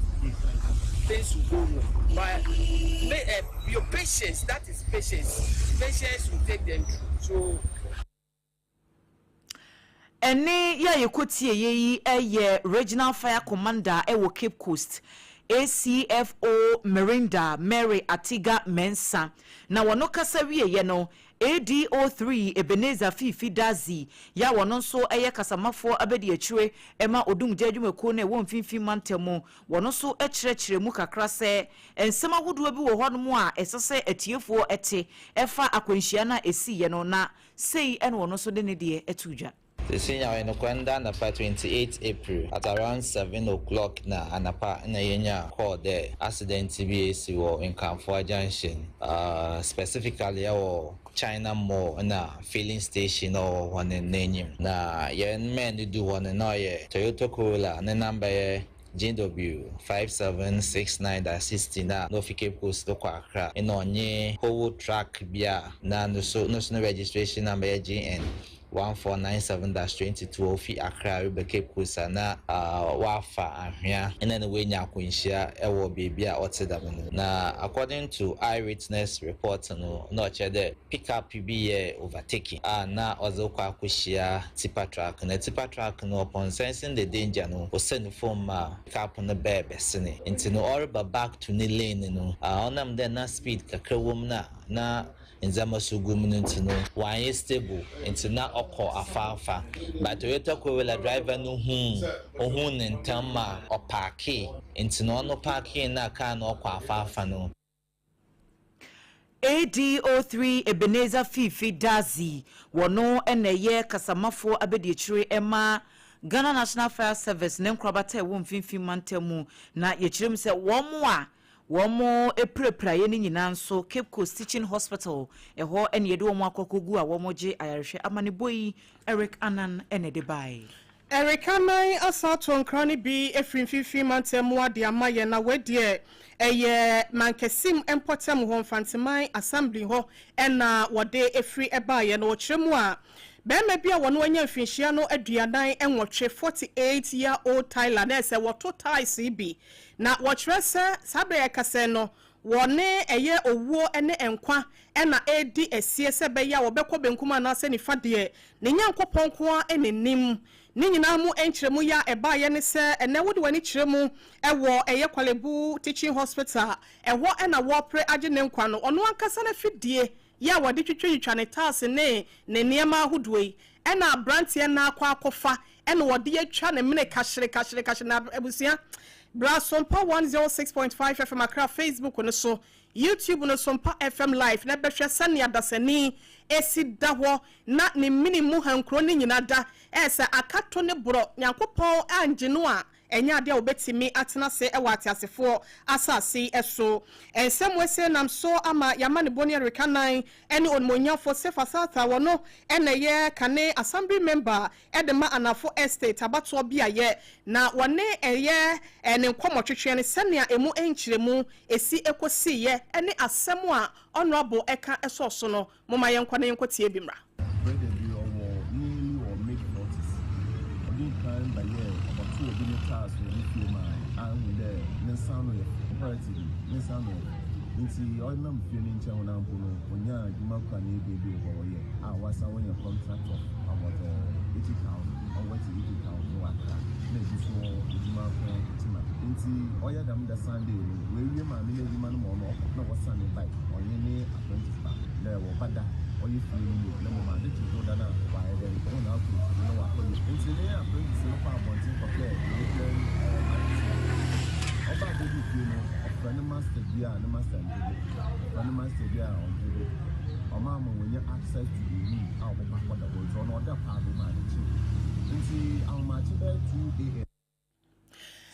things will go wrong. But your patience, that is patience. Patience will take them through. So Ɛnne yi a yɛkɔtieeɛ yi yɛ Regional Fire Commander wɔ Cape Coast, ACFO Merinda Mary Atiga Mensah. Na wɔn kasa wieeɛ no, ADO3 Ebenezer Fiifi Dadzie yi a ɔno nso yɛ kasamafoɔ abadiakyire ma Odumgya adwumakuo no a ɛwɔ Mfimfini Mantam mu, wɔn nso kyerɛkyerɛ mu kakra sɛ nsɛm ahodoɔ bi wɔ hɔnom a ɛsɛ sɛ atiefoɔ te ɛfa akwanhyia no a ɛsiiɛ no na sei na ɔno nso de ne deɛ too dwa. Sesei ɔyɛ nokwar ndɛ anapa 28 April at around 7 o'clock na anapa na yenya call dɛ accident bi esi wɔ Nkamfowa junction, specifically wɔ China mall na filling station a ɔwɔ hɔ no n'enyim. Na hɛn men no dur hɔ no na ɔyɛ Toyota Corolla ne number yɛ GW 5769-16 a na ofi Cape Coast rokɔ Accra na ɔnye Howo truck bi a na no so no so no registration number yɛ GN. 1497-22 a ofi Accra reba Cape Coast a na ɔafa anhwea na na oenya akwanhyia wɔ beebi a ɔtse dɛm no. Na according to eyewitness report no, nna ɔkyerɛ dɛ pick-up bi yɛɛ overtaking a na ɔdze rokɔ akɔhyia tipper truck. Na tipper truck no upon sensing the danger no, osian famu maa pick-up no bɛɛ bɛsenee. Ntsi no ɔreba back to ne lane no, ɔnam dɛ na speed kakra wɔ mu no a na ndzɛmba so gu mu no ntsi no ɔannyɛ stable ntsi na ɔkɔ afaafa but Toyota Corolla driver no hun ohun no ntsɛm ma ɔpaakee ntsi no ɔno paakee na kaar no ɔkɔ afaafa no. ADO3 Ebenezer Fiifi Dadzie, wɔno na ɛyɛ kasamafoɔ abadiakyire ma Ghana National Fire Service ne nkorabata a ɛwɔ Mfimfini Mantam mu, na yɛkyerɛ mu sɛ wɔn a Wɔapirapiraeɛ no nyinaa nso, Cape Coast Teaching Hospital, ɛhɔ na yɛde wɔn akɔ akɔgu a wɔregye ayarehwɛ. Amanebɔ yi, Eric Annan na ɛde baeɛ. Eric Annan asan ato nkra no bi afiri Mfimfini Mantam mu ade ama yɛn, na wei deɛ ɛyɛ Mankasim mpɔtam hɔ, Mfanteman Assembly hɔ na wɔde firi baeɛ. Na wɔkyerɛ mu a, barima bi a wɔn anya mfinhyia no 48, 48 year old Tyler, na ɛsɛ wɔto tiles yi bi Na wɔkyerɛ sɛ saa berɛ a yɛrekasa yi no, wɔne ɛyɛ owuo ne nkwa na ɛredi asie sɛ ɛbɛyɛ a wɔbɛkɔ benkum anaasɛ nifa deɛ, ne Nyankopɔn nko ara na nim. Ne nyinaa mu nkyerɛmu yi a ɛbaeɛ ne sɛ ɛnnɛ wode w'ani kyerɛ mu wɔ ɛyɛ Korle-Bu Teaching Hospital a, ɛhɔ na wɔrepere agye ne nkwa no. Ɔno ankasa n'afidie yi a wɔde twitwatwitwa ne tiles ne ne nneɛma ahodoɔ yi na aberanteɛ no akɔ akɔfa na wɔde atwa ne mene kahyere kahyere kahyere na abusua bra Sompa 106.5 FM Accra Facebook no so, YouTube no Sompa FM Live na bɛhwɛ sɛnea dasani si da hɔ na ne mene mu hankuro no nyina da ɛsɛ akato ne borɔ Nyankopɔn angye no a Ɛnyɛ ade a wɔbɛtumi atena ase wɔ ateasefoɔ asase yi so. Nsɛm wei nam so ama yɛn amanebɔ ne Eric Annan ne Onimuonyamfoɔ Sefa Sata, wɔno na ɛyɛ kane Assembly Member de ma Anafo Estate abatoɔ beaeɛ, na wɔne ɛyɛ ne nkɔmmɔtwetweɛ no sɛnea ɛmu nkyerɛmu ɛsi kɔsiiɛ ne asɛm a Honourable ka sɔɔ so no, momma yɛnkɔ na yɛnkɔtie bi mmra. Brɛda bi ɔwɔ nearly or mid forties, ɔdii kan bɛyɛɛ ɔbɔtoo obi ne tiles wɔ ne fie mae a ehu dɛ ne nsa ano yɛ fɛ comparatively ne nsa ano yɛ fɛ ntsi ɔnam fie ne nkyɛn hɔ no ara mpo no onyaa edwuma kura n'ebien bi wɔ hɔ ɔyɛ a ɔasan oenya contract of about 80,000 ɔworth 80,000 wɔ Accra na ebi so wɔ edwuma ko Tema ntsi ɔyɛ dɛm da Sunday no oewie maame n'edwuma no ma ɔno ɔkɔ na wɔsan ne bike ɔnye ne apprentice baako dɛ wɔba da ɔyɛ fie no mu na mbom adze kye do da no a ɔayɛ dɛn hɔn akɔ efuw no na ɔakɔyɛ. Ntsi ne apprentice no kɔr abɔntsen kɔpɛɛ European amansin. Ɔbaa bodur fie no, ɔfrɛ ne master bi a ne master nngye do, ɔfrɛ ne master bi a ɔnngye do. Ɔmaa ma oenya access to the room a ɔbɔkɔ akɔda hɔ ntsi ɔno ɔda paado ma adze kyee. Ntsi ahomakye bɛyɛ 2 AM.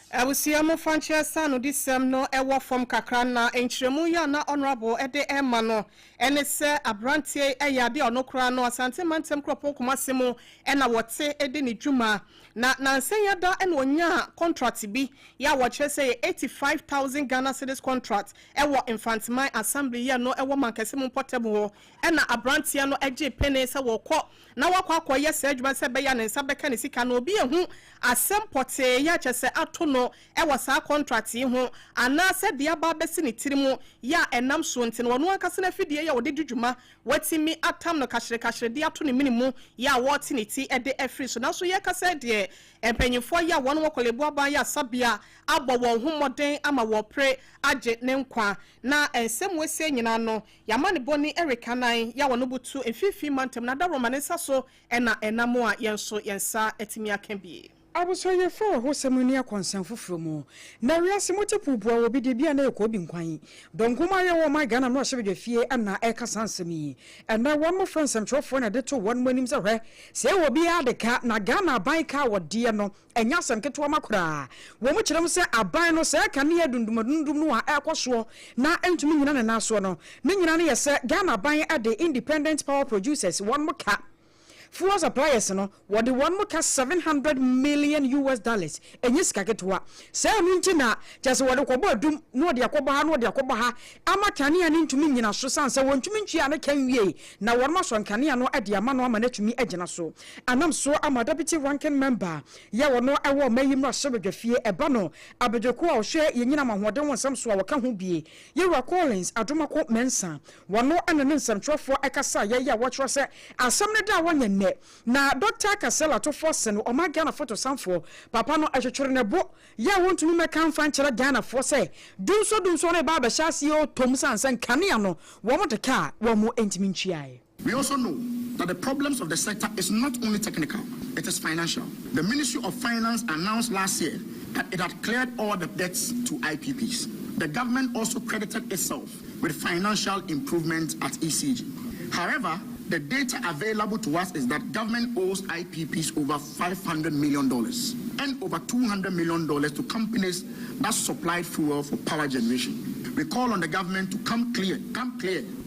Abusua mu fankyerɛ saanodisɛm no wɔ fam kakra na nkyerɛmu yi a na Honourable de rema no ne sɛ aberanteɛ yi yɛ adeɛ a ɔno koraa no Asante Mantam Kuropɔn Kumasi mu na wɔte di ne dwuma na nansa yi ada na ɔnyaa contract bi yɛ a wɔkyerɛ sɛ ɛyɛ 85,000 Ghana cedis contract wɔ Mfanteman Assembly yɛ no wɔ Mankɛse mu mpɔtam hɔ na aberanteɛ no gyee pene sɛ wɔkɔ na wakɔ akɔyɛ saa adwuma no sɛ ɛbɛyɛ a ne nsa bɛka ne sika no, obi ahu asɛm pɔtee yi a kyerɛ sɛ ato no wɔ saa kɔntrat yi ho anaasɛ deɛ aba abɛsi ne tiri mu yɛ a ɛnam soɔ nti no ɔno ankasa n'afidie yi a ɔde di dwuma watumi atam no kahyerekahyere de ato ne mene mu yɛ a wɔrete ne ti de afiri so. Nanso yɛrekasa yi deɛ mpanyinfoɔ yi a wɔn wɔ Korle Bu Aban Ayaresabea abɔ wɔn ho mmɔden ama wɔrepere agye ne nkwa. Na nsɛm wɔasie nyinaa no Yɛama ne bɔne reka nan, yɛ a wɔn bo tu mfimfini mantam no adaworoma ne nsa so na ɛnam a yɛn nso yɛn nsa atumi aka bi. Abosɔyɛfo awerɛhosɛm nni akwansɛm foforɔ mu. Na wiase mu te puupuu a obi de bi a na ɛkɔ obi nkwan. Dɔnko mu ayɛ wɔ ɔman Ghana mmarahyɛbadwafie na ɛreka saa nsɛm yi. Ɛnnɛ wɔn mmɔfra nsɛmtwerɛfoɔ na ɛde too wɔn anim sɛ hwɛ sɛ ɛwɔ obiara de ka na Ghana aban ka a wɔdeɛ no Ɛnyɛ asɛm ketewa ma koraa. Wɔn kyerɛ mu sɛ aban no sɛɛ kanea dundumadundum no a ɛrekɔ soɔ na ɛntumi nnyina ne nan soɔ no, ne nyinaa no yɛ sɛ Ghana aban de Independent Power Producers wɔn ka. Fuel suppliers no, wɔde wɔn mo ka US$700 million. Ɛnyɛ sika ketewa. Saa ɛno nti na kyerɛ sɛ wɔde kɔbɔ adum na wɔde akɔbɔ ha na wɔde akɔbɔ ha ama kanea no ntumi nyina so, san sɛ wɔntumi ntua ne ka nwie na wɔn asɔ nkanea no de ama no ama no atumi agyina so. Anam so ama deputy ranking member yɛ wɔn ɛwɔ ɔma yi mmarahyɛbadwafie, ɛba no abadwako a ɔhwɛ yɛn nyinam ahoɔden wɔ nsɛm so a wɔka ho bie, Yɛwura Collins Adomako Mensah, wɔno ɛne ne nsɛmtwerɛfoɔ ɛkasa yɛyɛ a wɔkyerɛ sɛ asɛm no da a wɔnyɛ nnɛ na Dr Cassiel Ato Forson no, ɔma Ghana fotosanfoɔ papa no, ɛtwetwere ne bo yɛ a wɔntumi mɛka mfa nkyerɛ Ghanafoɔ sɛ dumso dumso no ɛba abɛhyɛ aseɛ ɔtɔm sane sɛ nkanea no wɔn de kaa wɔn ntumi ntwiaeɛ. We also know that the problems of the sector is not only technical, it is financial. The Ministry of Finance announced last year that it had cleared all the debts to IPPs. The government also credited itself with financial improvement at ECG. However, the data available to us is that government owes IPPs over $500 million and over $200 million to companies that supplied fuel for power generation. We call on the government to come clear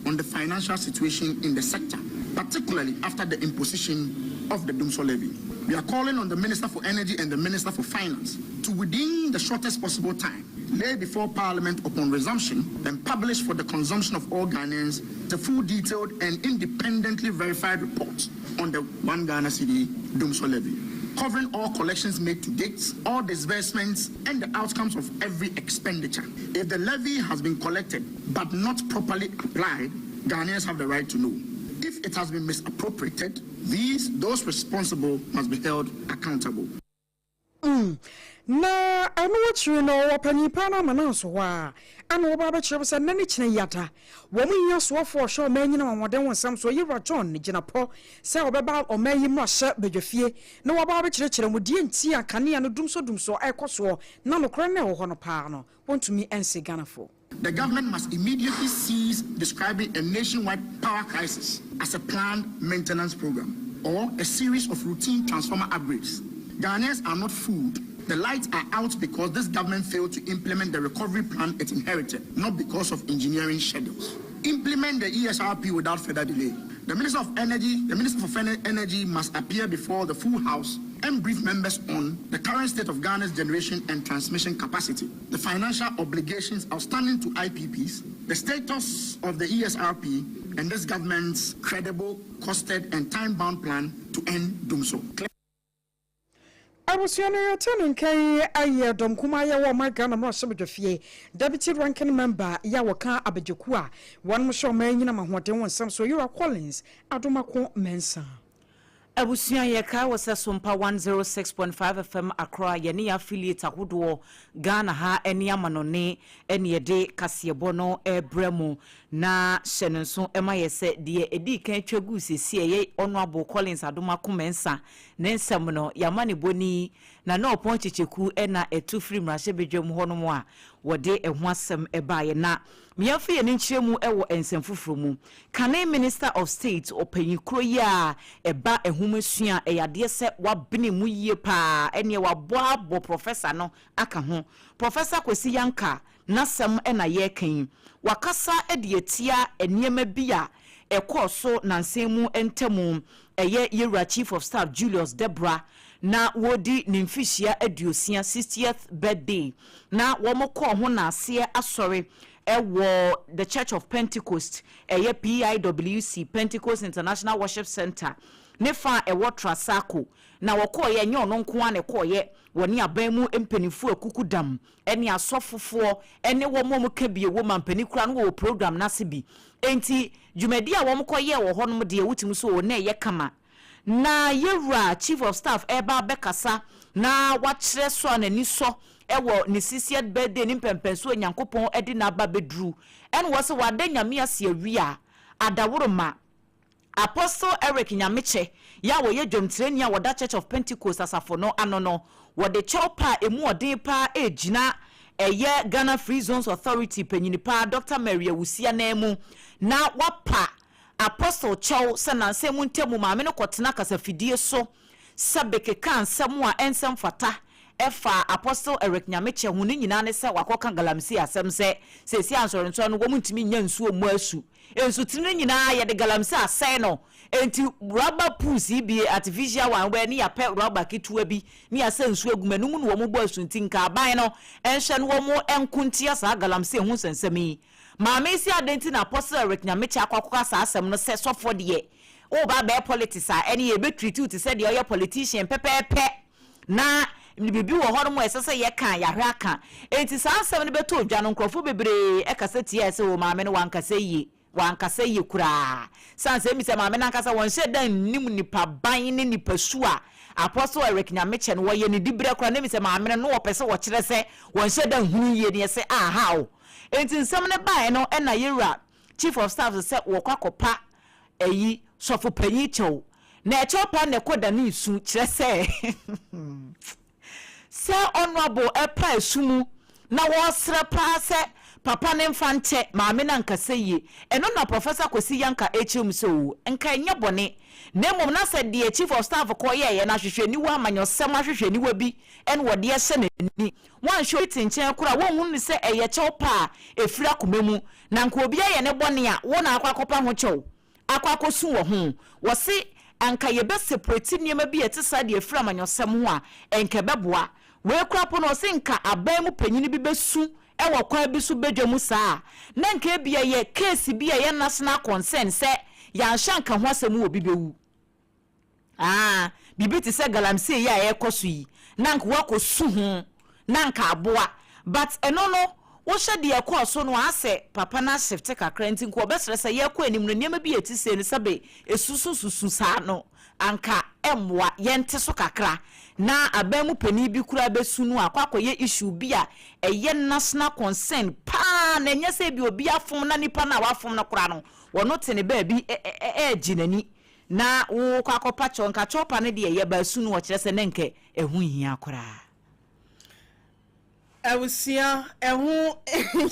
on the financial situation in the sector, particularly after the imposition of the Dumsor levy. We are calling on the Minister for Energy and the Minister for Finance to, within the shortest possible time, lay before Parliament upon resumption and publish for the consumption of all Ghanaians the full, detailed and independently verified report on the 1 Ghana cedi Dumsor levy, covering all collections made to date, all disbursements, and the outcomes of every expenditure. If the levy has been collected but not properly applied, Ghanaians have the right to know. If it has been misappropriated, those responsible must be held accountable. Na ɛno akyiri no, wɔpanyin pa no ama no nso hɔ a ana wɔba bɛkyerɛ sɛ nna ne kyena yata wɔn nyia soɔfoɔ ɔhyɛ ɔman nyinam ahoɔden wɔ nsɛm so, Yɛwura John Jinapor, sɛ ɔbɛba ɔman yi mmarahyɛ badwafie na wɔba bɛkyerɛkyerɛ mu deɛ nti a kanea no dumso dumso ɛkɔ soɔ, na nokorɛ no ɛwɔ hɔ no paa no wɔntumi ɛnse Ghanafoɔ. The government must immediately cease describing a nationwide power crisis as a planned maintenance program or a series of routine transformer upgrades. Ghanaians are not fooled. The lights are out because this government failed to implement the recovery plan it inherited, not because of engineering schedules. Implement the ESRP without further delay. The Minister of Energy, the Minister for Energy must appear before the full House and brief members on the current state of Ghana's generation and transmission capacity, the financial obligations outstanding to IPPs, the status of the ESRP, and this government's credible, costed, and time-bound plan to end Dumsor. Abusua no, yɛte ne nkan ayɛ dɔm kuma yɛ wɔ ɔman Ghana mmarahyɛbadwafie deputy ranking member yɛ a wɔka abadwaku a wɔn hyɛ ɔman nyinam ahoɔden wɔ nsɛm so, Yɛwura Collins Adomako Mensah. Abusua, yɛkae wɔ sɛ Sompa 106.5 FM Accra, yɛne yɛ affiliate ahodoɔ Ghana ha ne amanɔne ne yɛde kaseɛbɔ no ɛbrɛ mu. Na hyɛ no nso ma yɛ sɛ deɛ ɛdii kan twa gu sesi ɛyɛ Honourable Collins Adomako Mensah ne nsɛm no yɛama ne bɔni na ɔpɔn kyekyeku ɛna ɛtu firi mmarahyɛbadwam hɔnom a wɔde ɛho asɛm ɛbaeɛ. Na mmeɛmfa yɛn nkyerɛ mu ɛwɔ nsɛm foforɔ mu. Kane Minister of State ɔpanyin kuro yi a ɛba ɛhomasua, ɛyɛ adeɛ sɛ wabene mu yie paa, ɛneɛ wabɔ abɔ professor no aka ho, Professor Kwesi Yankah n'asɛm ɛna yɛreka yi. Wakasa de atia nneɛma bi a ɛkɔɔ so nansan mu ntamu, ɛyɛ yɛwura Chief of Staff Julius Debrah na wɔdi ne mfihyia 60, 60th birthday, na wɔn kɔɔ ho n'aseɛ asɔre ɛwɔ The Church of Pentecost, ɛyɛ PIWC, Pentecost International Worship Center, ne fa a ɛwɔ Trasacco. Na wɔkɔɔyɛ, nyɛ ɔno nko ara na ɛkɔɔyɛ, wɔne aban mu mpanimfoɔ akuku dam ɛne asɔfofoɔ ɛne wɔn a wɔka bie wɔ ma mpanin kura no wɔ program n'ase bi. Nti dwumadi a wɔn kɔyɛɛ wɔ hɔnom deɛ, wotumi so wɔ na ɛyɛ kama. Na yɛwura Chief of Staff ɛreba abɛkasa na wakyerɛ so a n'ani sɔ ɛwɔ ne 60th birthday ne mpɛmpɛnso a Nyankopɔn ɛde n'aba bɛduru, ɛna wɔ sɛ wada Nyame ase awie a, adaworoma Apostle Eric Nyamekyɛ yɛ a wɔyɛ dwamtirani a wɔda Church of Pentecost asafo no ano no, wɔde kyɛw pa a emu ɔden paa egyina ɛyɛ Ghana Free Zones Authority panyini paa Dr Mary Awusi nan mu na wapa Apostle kyɛw sɛ nansɛm mu ntamu maame no kɔtena kasafidie so sɛ bekeka nsɛm a ɛnsɛm fata. Ɛfa Apostle Eric Nyamekyɛ ho no nyinaa ne sɛ wakɔka galamsey asɛm sɛ seesei ansɔrensɔre no wɔn ntumi nnya nsuo mmɔ asu. Nsutene no nyinaa yɛde galamsey asɛe no. Enti rubber pools yi bi, artificial one, wobɛyɛ ne yɛapɛ rubber ketewa bi ne yɛasɛ nsuo agu mu, ɛno mu na wɔn bɔ asu nti nka aban no nhwɛ na wɔn nko ntia saa galamsey ho nsɛnsɛm yi. Maame yi se adɛn nti na Apostle Eric Nyamekyɛ akɔ akɔka saa asɛm no sɛ sɔfoɔ deɛ woreba abɛyɛ politics a ɛne yɛbɛ treat wo te sɛ deɛ ɔyɛ politician pɛpɛɛpɛ. Na biribi wɔ hɔnom a ɛsɛ sɛ yɛka a, yɛahwɛ aka. Enti saa nsɛm no bɛtɔɔ dwa no, nkurɔfoɔ bebree kasa tiae sɛ, O maame no, wankasa yie. Wankasa yie koraa. Sane sɛ ebisa maame no ankasa, wɔnhyɛɛ da nnim nipa ban ne nipa su a Apostle Eric Nyamekyɛ no, wɔyɛ ne diberɛ koraa. Na ebisa maame no, na wɔpɛ sɛ wɔkyerɛ sɛ wɔnhyɛ da nhunu yie no, yɛse, Ah, how? Enti nsɛm no baeɛ no, ɛna yɛwura Chief of Staff sɛ wɔkɔ akɔpa ayi, sɔfo panyin kyɛw. Na ɛkyɛw paa na ɛkɔ da ne nsu, kyerɛ sɛ, sɛ Honourable ɛpa asu mu na wɔresrɛ paa sɛ papa no mfa nkyɛ maame no ankasa yie. Ɛno na Professor Kwesi Yankah ɛrekyerɛ mu sɛ oo, nka ɛnyɛ bɔne, na mmom na sɛ deɛ Chief of Staff kɔyɛeɛ no ahwehwɛniwa, amanyɔsɛm ahwehwɛniwa bi na wɔde ahyɛ n'ani. Woanhwɛ obi te nkyɛn koraa a, wonhunu no sɛ ɛyɛ kyɛw pa a ɛfiri akoma mu. Na anka obi ayɛ ne bɔne a, wo na akɔ akɔpa ho kyɛw, akɔ akɔsu wɔ ho. Wɔse anka yɛbɛ separate nneɛma bi a ɛte saa de afiri amanyɔsɛm ho a, anka ɛbɛboa. Wei koraa mpo no, wɔse nka aban mu panyini bi bɛsu wɔ kwan bi so badwa mu saa a, na anka ebia ɛyɛ case bi a ɛyɛ national concern sɛ yɛanhwɛ anka ho asɛm obi bɛwu. Aa, biribi te sɛ galamsey yi a ɛrekɔ so yi, na anka woakɔsu ho, na anka aboa. But ɛno no, wohwɛ deɛ ɛkɔɔ so no a, asɛ papa no ashifte kakra nti nka wɔbɛsrɛ sɛ yɛrekɔ anim no, nneɛma bi a ɛte sei no, sɛbe ɛsusususu saa no, anka ɛmmoa. Yɛnte so kakra. Na aban mu panin bi koraa bɛsu no akɔ akɔyɛ issue bi a ɛyɛ national concern paa, na ɛnyɛ sɛ ebia obi afom na nipa no a wafom no koraa no, ɔno te ne baabi regye n'ani. Na wokɔ akɔpa kyɛw, nka kyɛwpa no deɛ yɛba asu no ɔkyerɛ sɛ na nka ɛho nhia koraa. Abusua, ɛho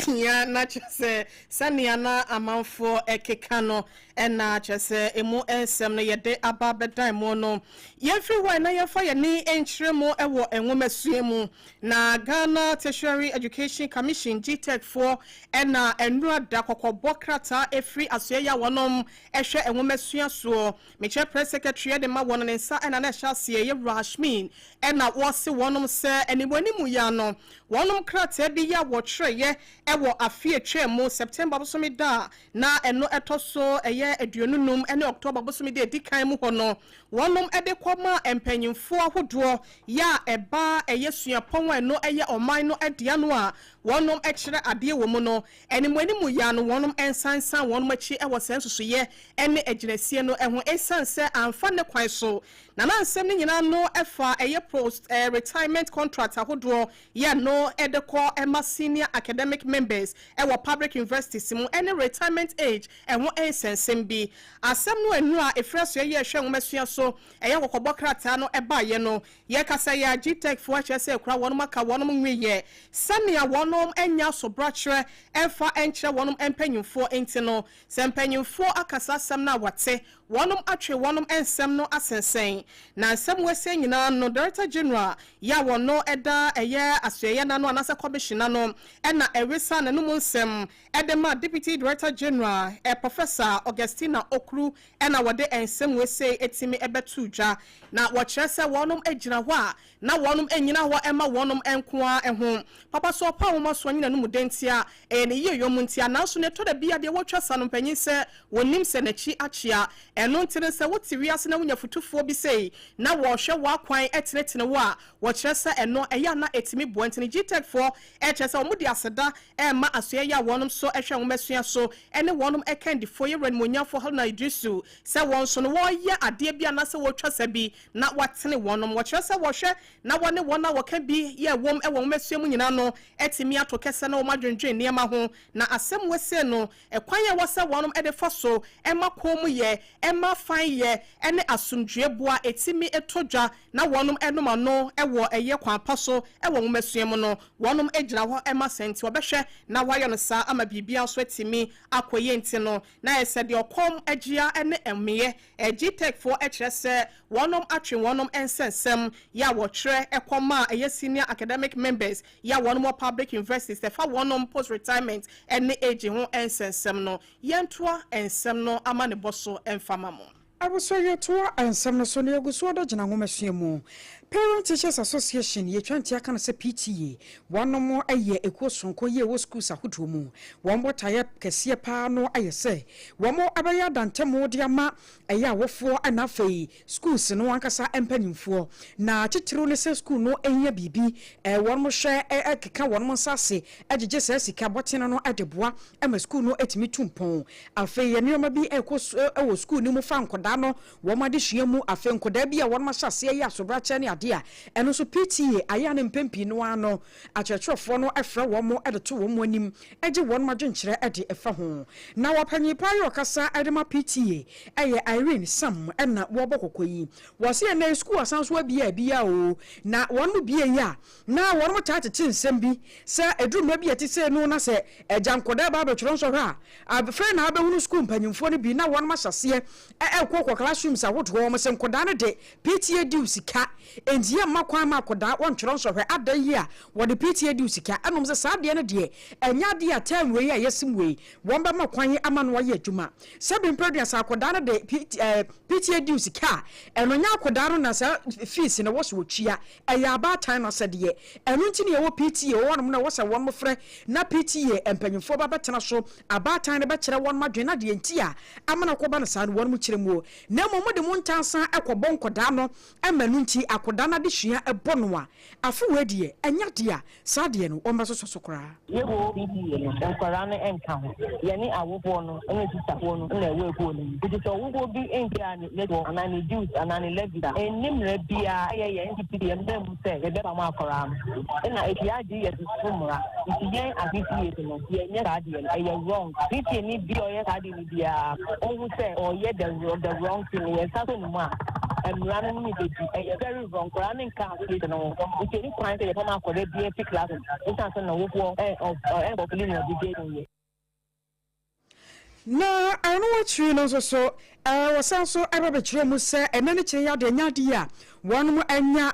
hia na kyerɛ sɛ sɛnea na amanfoɔ keka no na kyerɛ sɛ emu nsɛm no yɛde aba abɛdan mo no. Yɛmfiri hɔ ɛ na yɛmfa yɛn ani nkyerɛ mu wɔ nwomasua mu. Na Ghana Tertiary Education Commission, GTEC, foɔ na nnora da kɔkɔbɔ krataa ɛfiri asoɛeɛ a wɔnom Ɛhwɛ nwomasua soɔ. Mekyerɛ press secretary de ma wɔn ne nsa na na ɛhyɛ aseɛ yɛ wura Hashmin ɛna wɔse wɔnom sɛ animuanimu yi ano wɔnom krataa bi yɛ a wɔtwerɛeɛ wɔ afe atwaa mu September bosome da a na ɛno ɛtɔ so ɛyɛ 25 ne October bosome da ɛdi kan mu hɔ no wɔnom de kɔ maa mpanyinfoɔ ahodoɔ yɛ a ɛba ɛyɛ suapɔn a ɛno ɛyɛ ɔman no dea no a wɔnom kyerɛ adeɛ wɔ mu no Animuanimu yi ara no wɔnom nsan nsan wɔnom akyi wɔ saa nsusuiɛ ne agyinasie no ho esiane sɛ amfa ne kwan so na na nsɛm no nyinaa no fa ɛyɛ post retirement contract ahodoɔ yɛ no de kɔ ma senior academic members wɔ public universities mu ne retirement age ho nsɛnsɛm bi. Asɛm no annu a ɛfiri asoɛeɛ a ɛhwɛ nwomasua so ɛyɛ kɔkɔbɔ krataa no baeɛ no Yɛkasa yi a, GTEC foɔ akyerɛ sɛ kura wɔnom aka wɔnom nweyɛ sɛnea wɔnom nnya asobrakyerɛ mfa nkyerɛ wɔnom mpanyinfoɔ nti no, sɛ mpanyinfoɔ aka saa asɛm no a wɔate, wɔnom atwe wɔnom nsɛm no asensɛn. Na nsɛm wesei nyinaa no, Director General yi a wɔno da ɛyɛ asoɛeɛ no ano anaasɛ Commission ano na ɛwesa n'anom nsɛm de ma Deputy Director General, Professor Augustina Okru na wɔde nsɛm wesei tumi bɛtoo dwa, na wɔkyerɛ sɛ wɔnom gyina hɔ a na wɔnom nnyina hɔ mma wɔnom nko ara ho. Papa so ɔpɛ a nwoma soa nyina no mu dɛ ntia, ɛyɛ ne yieyɔ mu ntia, nanso nea ɛtɔ da bi a deɛ wɔtwa sa no mpanyin sɛ wɔnnim sɛ n'akyi akyea. Ɛno nti no sɛ wote wiase na wonya futufoɔ bi sei na wɔrehwɛ w'akwan tenetene wo a, wɔkyerɛ sɛ ɛno ɛyɛ a na ɛtumi boa. Nti no GTEC foɔ ɛkyerɛ sɛ wɔde aseda rema asoɛeɛ a wɔnom nso hwɛ nwomasua so ne wɔnom kandifoɔ Yɛwura Animuonyamfoɔ Haruna Iddrisu sɛ wɔn nso no wɔreyɛ adeɛ bi anaasɛ wɔretwa sa bi na wɔatene wɔnom. Wɔkyerɛ sɛ wɔhwɛ na wɔne wɔn a wɔka bi yɛ wɔm wɔ nwomasua mu nyinaa no atumi. atumi ato kɛsɛ na wɔn adwendwen nneɛma ho na asɛm wɔsie no ɛkwan a ɛwɔ sɛ wɔnom de fa so ɛma kɔn mu yɛ ɛma fan yɛ ɛne asomdwie boa ɛtumi ɛtɔ dwa na wɔnom ɛnom ano ɛwɔ ɛyɛ kwan pa so ɛwɔ nwomasua mu no wɔnom gyina hɔ ɛma sɛ nti wɔbɛhwɛ na wɔayɛ no saa ama biribiara nso atumi akɔ yie nti no na yɛ sɛ deɛ ɔkɔm agyia ne mmeɛ GTEC foɔ kyerɛ sɛ wɔnom atwe wɔnom nsɛnsɛm yɛ a wɔtwerɛ ɛkɔm a ɛyɛ senior academic members yɛ a wɔnom wɔ public universities ɛfa wɔnom post retirement ne age ho nsɛnsɛm no yɛntoa nsɛm no ama ne bɔ so mfama mo. Abusua yɛtoa nsɛm no so na yɛgu so ɔdɔ gyina nwomasua mu. Parent Teachers Association yɛtwa nti aka no sɛ PTA wɔnom yɛ ekuo sononko yie wɔ schools ahodoɔ mu. Wɔn botaeɛ kɛseɛ paa no ayɛ sɛ wɔn abɛyɛ adantamu de ama ɛyɛ awofoɔ ɛna afei schools no ankasa mpanyinfoɔ. Na titiriw ne sɛ school no hia biribi wɔn hwɛ ɛkeka wɔn nsa ase gyegye saa sika bɔtene no de boa ma school no tumi tu mpɔn. Afei yɛ nneɛma bi ɛkɔ so wɔ school no mu fa nkɔdaa no wɔn adesua mu. Afei nkɔdaa bi a wɔn ahyɛ aseɛ yɛ asobrakyɛ ne adeɛ a ɛno nso PTA ayɛ a no mpɛn pii no ara no akyerɛkyerɛfoɔ no frɛ wɔn de to wɔn anim gye wɔn adwenkyerɛ de fa ho. Na ɔpanyin paa yi ɔkasa de ma PTA yɛ Irene Sam na wɔrebɔ kɔkɔ yi. Wɔse ɛnnɛ yi sukuu asan so abue a bia oo na wɔn mo bue yi a na wɔn mo taa tete nsɛm bi sɛ ɛduru mmerɛ bi a ɛte sei no na sɛ agya nkɔdaa ba abɛtwerɛ nsɔhwɛ a afei na abɛhunu sukuu mpanyinfoɔ no bi na wɔn ahyɛ aseɛ ɛrekɔ kɔ classrooms ahodoɔ wɔn sɛ nkɔdaa no de PTA diw sika enti yɛmma kwan ma akɔdaa wɔntwerɛ nsɔhwɛ ada yi a wɔde PTA diw sika ɛnom sɛ saa adeɛ no deɛ ɛnyɛ adeɛ a term wei a yɛsim wei wɔn bɛma kwan ama no ayɛ adwuma sɛbi mprɛduasa akɔdaa no de PTA diw sika a ɛno nyɛ akɔdaa no na saa fees no wɔ so wɔtua ɛyɛ abaatan no asɛdeɛ ɛno nti ne ɛwɔ PTA wɔ hɔnom na ɛwɔ sɛ wɔn frɛ na PTA mpanyinfoɔ ba bɛtena so abaatan no bɛkyerɛ wɔn adwene na deɛ nti a amana kɔba no saa no wɔn kyerɛ mu na mmom mode mo ntansa ɛkɔbɔ nkɔdaa no ɛma no nti akɔdaa no adesua ɛbɔ no a afe wei deɛ ɛnyɛ deɛ a saa deɛ no wɔn bɛsosɔ so koraa. Yɛwɔ PTA no, nkwadaa no nka ho. Yɛne awofoɔ no ne tikyafoɔ no na ɛwɔ ekuo no mu. Nti sɛ ɔwofoɔ bi ntua ne ne toɔ anaa ne dues anaa ne levies a, ɛnni mmara biara a ɛyɛ yɛn PTA mmara mu sɛ yɛbɛpam akwadaa no. Ɛna ɛtia GES so mmara. Nti yɛn as PTAs no, yɛnyɛ saa adeɛ no. Ɛyɛ wrong. PTA ni bi a ɔyɛ saa adeɛ no biara, ɔhu sɛ ɔyɛ the wrong thing no, yɛn nsa sɔ ne mu a, mmara no ne bɛdi. Ɛyɛ very wrong. Nkwadaa no nka association no ho. Nti ɛni kwan sɛ yɛpam akwadaa bi afi class mu. Ɛsiane sɛ n'awofoɔ ɛnkɔfili ne obligation yɛ. Na ɛno akyiri no nso so, wɔsan so ba bɛkyerɛ mu sɛ ɛnɛ ne kyerɛ yi adeɛ nyɛ adeɛ a wɔn anya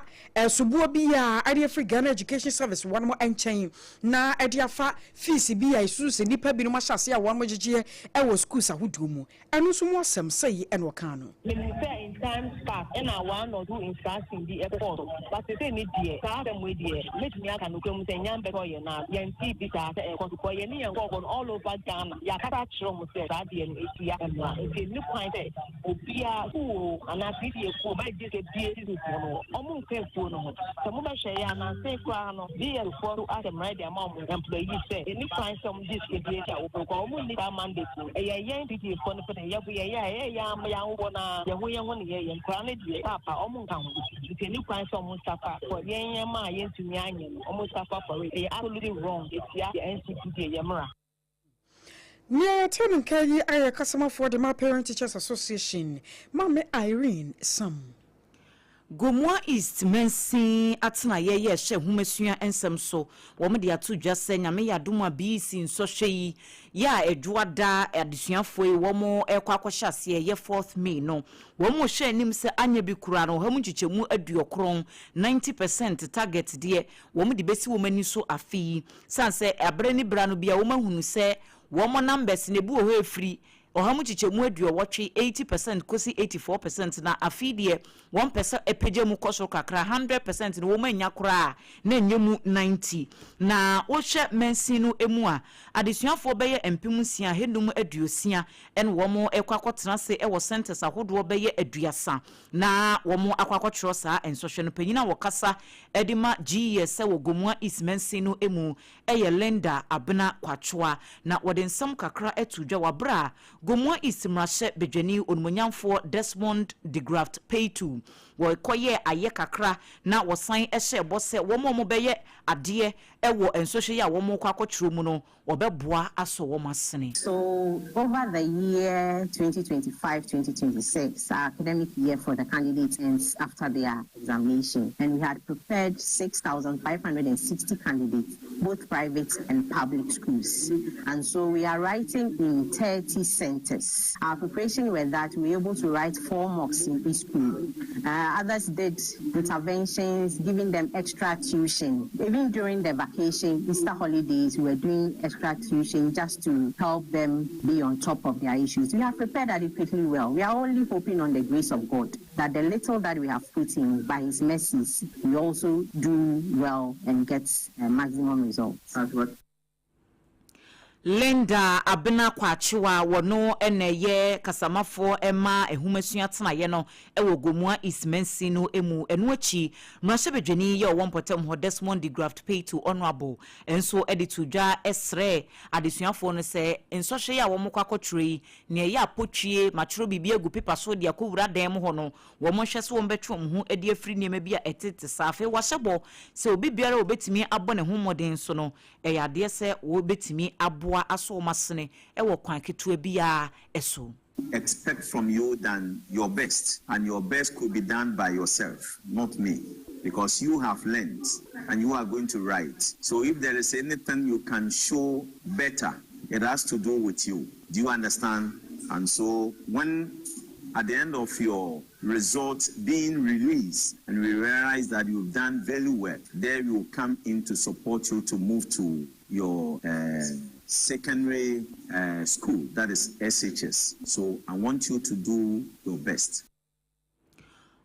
soboɔ bi a ɛde afiri Ghana Education Service wɔn nkyɛn na ɛde afa fees bi a ɛsusu sɛ nnipa binom ahyɛ aseɛ a wɔn gyegyeɛ wɔ schools ahodoɔ mu. Ɛno nso mu asɛm sɛi ɛna ɔkaa no. Menim sɛ in times past ɛna one or two instruction bi ɛkɔɔ so but sesei ne deɛ saa asɛm wei deɛ mɛtumi aka nokorɛ mu sɛ nya mbɛtɔ yɛn na yɛntee bi saa sɛ ɛkɔ so kɔ yɛne yɛn nkurɔfoɔ no all over Ghana yɛakasa akyerɛ wɔn sɛ saa deɛ no ɛtia mmara nti ɛnni kwan sɛ obiara kuo anaa PTA kuo bɛgye sɛ bie sukuufoɔ no hɔ wɔn nka ekuo no ho sɛ mobɛhwɛ yɛ ananse koraa no DS foɔ so ahyɛ mmara de ama wɔn employees sɛ ɛnni kwan sɛ wɔn gye sika bi akyi a wɔpɛ kɔ wɔn nni saa mandate no ɛyɛ yɛn PTA foɔ no pɛ na yɛbo yɛyɛ a ɛyɛ yɛn ama yɛn awowɔ no ara yɛn ho yɛn ho ne yɛyɛ nkwadaa no deɛ paapa wɔn nka ho nti ɛnni kwan sɛ wɔn suffer for yɛn nneɛma a yɛntumi anyɛ no wɔn suffer for it ɛyɛ absolutely wrong ɛtia yɛ NCPD yɛ mmara. Nea yɛte no nka yi ayɛ kasamafoɔ de ma Parent Teachers Association, Maame Irene Sam. Gomoa East mansin atenaeɛ yɛ ɛhyɛ nhomasua nsɛm so. Wɔn de ato dwa sɛ Nyame yɛ adom a BEC nsɔhwɛ yi yɛ a Ɛdwoada adesuafoɔ yi wɔn rekɔ akɔhyɛ aseɛ yɛ 4th May no. Wɔn rehwɛ anim sɛ anyɛ bi koraa no ɔha mu nkyekyɛmu 90, 90%, target deɛ wɔn de bɛsi wɔn ani so afe yi. Sane sɛ aberɛ ne berɛ ano biara wɔn ahunu sɛ wɔn numbers no ebi wɔ hɔ a ɛfiri 80%, 80%, kɔsi 84% na afe yi deɛ wɔn pɛ sɛ ɛpagya mu kɔ soro kakra, 100% no wɔn annya koraa a na ɛnyɛ mu 90. Na wohwɛ mansin no mu a, adesuafoɔ bɛyɛ 6560 ɛna wɔn rekɔ akɔtena ase wɔ centres ahodoɔ bɛyɛ 30 na wɔn akɔ akɔtwerɛ saa nsɔhwɛ no. Panyin a wɔkasa de ma GES wɔ Gomoa East mansin no mu yɛ Linda Abena Kwatwoa, na wɔde nsɛm kakra to dwa wɔ aberɛ a Gomoa East mmarahyɛ badwani onimonyamfoɔ Desmond Degraft Paitoo wɔkɔyɛɛ ayɛ kakra na wɔsan hyɛɛ bɔ sɛ wɔn a wɔbɛyɛ adeɛ wɔ nsɔhwɛ yi a wɔrekɔ akɔtwerɛ mu no wɔbɛboa asɔ wɔn asene. So over the year 2025-2026, our academic year for the candidates ends after their examination, and we had prepared 6,560 candidates, both private and public schools. And so we are writing in 30 centers. Our preparation were that we were able to write four mocks in each school. Others did interventions, giving them extra tuition. Even during the vacation, Easter holidays, we were doing extra tuition just to help them be on top of their issues. We have prepared adequately well. We are only hoping on the grace of God that the little that we have put in, by His mercies, we also do well and get a maximum results. Linda Abena Kwakyewa wɔno na ɛyɛ kasamafoɔ ma nhomasua tenaeɛ no wɔ Gomoa East mansin no mu. Ɛno akyi, mmarahyɛbadwani yi a ɔwɔ mpɔtam hɔ Desmond Degraft Paitoo Honourable nso de too dwa srɛɛ adesuafoɔ no sɛ nsɔhwɛ yi a wɔkɔ akɔtwerɛ yi, nea ɛyɛ apotwie, matwerɛ biribi agu pepa so de akɔwura dan mu hɔ no, wɔnhwɛ sɛ wɔbɛtwe wɔn ho de afiri nneɛma bi a ɛtete saa. Afei wahyɛ bɔ sɛ obi biara a ɔbɛtumi abɔ ne ho mmɔden nso no, ɛyɛ adeɛ sɛ wɔbɛtumi aboa asɔ wɔn asene wɔ kwan ketewa biara so. Expect from you than your best, and your best could be done by yourself, not me, because you have learnt and you are going to write. So if there is anything you can show better, it has to do with you. Do you understand? And so when at the end of your results being released and we realize that you've done very well, there we will come in to support you to move to your secondary school, that is SHS. So I want you to do your best.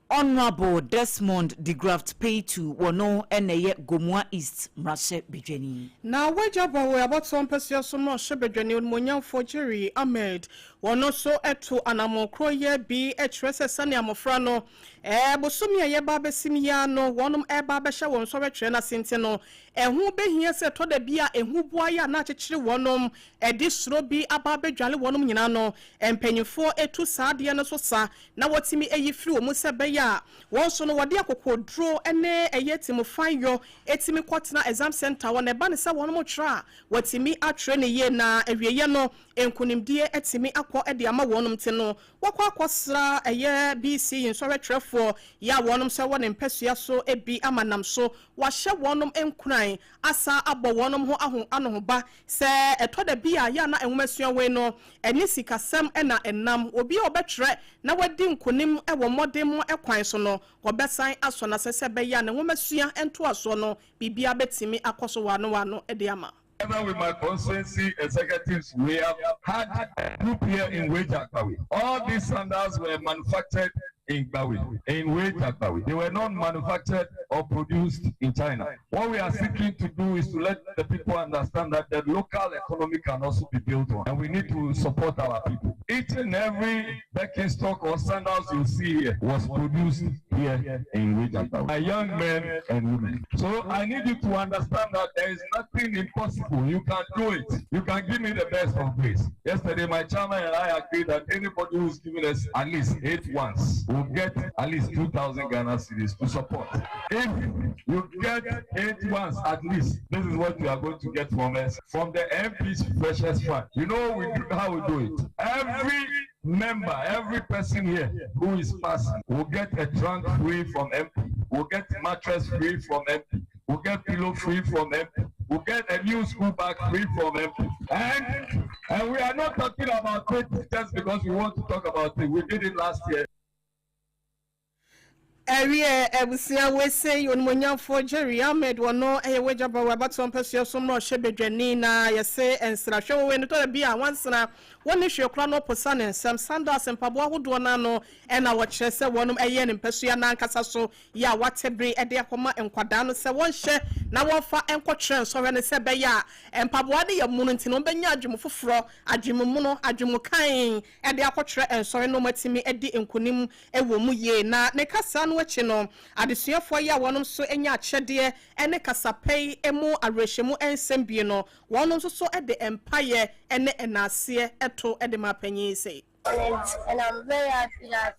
Honourable Desmond Degraft Paitoo, wɔno na ɛyɛ Gomoa East mmarahyɛ badwani. Na wagya Bawoi abatoɔ mpasua so mmarahyɛ badwani onimuonyamfoɔ Jerry Ahmed, wɔno nso to anammɔn korɔ yɛ bi kyerɛ sɛ sɛnea mmɔfra no bosome a yɛreba abɛsim yi ara no wɔnom reba abɛhyɛ wɔn nsɔhwɛtwerɛ no ase nti no ɛho bɛhia sɛ ɛtɔ da bi a ehu boa yɛ a na akyekyere wɔnom de suro bi aba abɛdwale wɔnom nyinaa no mpanyinfoɔ tu saa adeɛ no so sa na wɔtumi yi firi wɔn mu sɛ ɛbɛyɛ a wɔn nso no wɔde akokoɔduro ne ɛyɛ timufanyɔ tumi kɔtena exam centre hɔ na ɛba no sɛ wɔnom twerɛ a wɔatumi atwerɛ no yie na awieɛ no nkunimdie atumi akɔ de ama wɔnom nti no wɔkɔ akɔsra ɛyɛ BC nsɔhwɛtwerɛfoɔ yɛ a wɔnom nso wɔ ne mpasua so bi ama nam so wɔahyɛ wɔnom nkuran asa abɔ wɔnom ho aho anohoba sɛ ɛtɔ da bi a yɛ a na nwomasua wei no ɛne sikasɛm na ɛnam. Obi a ɔbɛtwerɛ na wadi nkonim wɔ mmɔdemmɔ kwan so no, wɔbɛsan asɔ no ase sɛ ɛbɛyɛ a ne nwomasua ntoasoɔ no biribiara bɛtumi akɔ so waano waano de ama. Together with my constituency executives, we have had a group here in Weija-Gbawe. All these sandals were manufactured in Gbawe, in Weija-Gbawe. They were not manufactured or produced in China. What we are seeking to do is to let the people understand that the local economy can also be built on, and we need to support our people. Each and every Birkenstock or sandals you see here was produced here in Weija-Gbawe by young men and women. So I need you to understand that there is nothing impossible. You can do it. You can give me the best of grace. Yesterday, my chairman and I agreed that anybody who is giving us at least eight ones will get at least 2,000 Ghana cedis to support. If you get eight ones at least, this is what you are going to get from us, from the MP's Freshers Fund. You know we do, how we do it. Every member, every person here who is passing will get a trunk free from MP, will get mattress free from MP, will get pillow free from MP, will get a new school bag free from MP. And, and we are not talking about it just because we want to talk about it. We did it last year. Ɛwiɛ abusua wei Onimuonyamfoɔ Jerry Ahmed wɔno ɛyɛ wagya ba wɔ abatoɔ mpasua so mmerɛ ɔhyɛ badwani na yɛse nsrahwɛ wɔ wei no tɔda bi a wansena wɔne hwee koraa na ɔposa ne nsam sandals mpaboa ahodoɔ no ano ɛna wɔkyerɛ sɛ wɔnom ɛyɛ ne mpasua no ankasa so yɛ a wate bere de akɔma nkwadaa no sɛ wɔnhyɛ na wɔmfa nkɔtwerɛ nsɔhwɛ no sɛ ɛbɛyɛ a mpaboa no yɛ mono nti no wɔbɛnya adwene foforɔ adwene mono adwene kan de akɔtwerɛ nsɔhwɛ no wɔatumi adi nkonim wɔ mu yie na ne kasa no akyi no, adesuafoɔ yi a wɔnom nso anya akyɛdeɛ ne kasapɛ yi mu awerɛhyɛmu nsɛm bie no, wɔnom nso so de mpaeɛ ne nnaaseɛ to de maa panyin yi sei. And, and I'm very happy that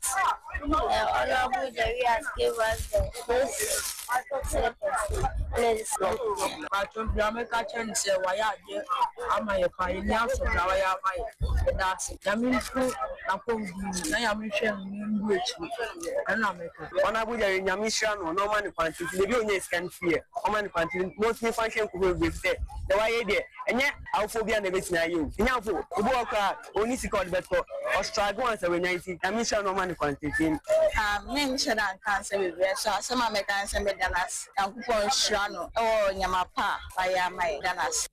Honorable Jerry has gave us the, this slippers. And it's Atwomfra mɛka kyerɛ no sɛ wayɛ adeɛ ama yɛ paa yɛni asɔ deɛ wayɛ ama yɛ yɛda ase Nyame nku n'apɔmuden mu na Nyame nhwɛ no ngu akyire ɛno na mɛka. Honourable Jerry Nyame nhyira no na ɔma no kwan tenten baabi a ɔnya sika no firi ɛ ɔma no kwan tenten na ɔtumi fa nhwɛ nkurɔfoɔ bebree efisɛ deɛ wayɛ yi deɛ ɛnyɛ awofoɔ biara na ɛbɛtumi ayɛ o ɛnyɛ awofoɔ obi wɔ hɔ koraa a ɔnni sika a ɔde bɛtɔ ɔstruggle ansa wanya nti Nyame nhyira no na ɔma no kwan tenten. Ah menhyɛ da nka nsɛm bebree nso asɛm a mɛka ne sɛ meda no ase. Nyankopɔn nhyira no wɔ nneɛma pa a wayɛ ama yɛn. Meda no ase.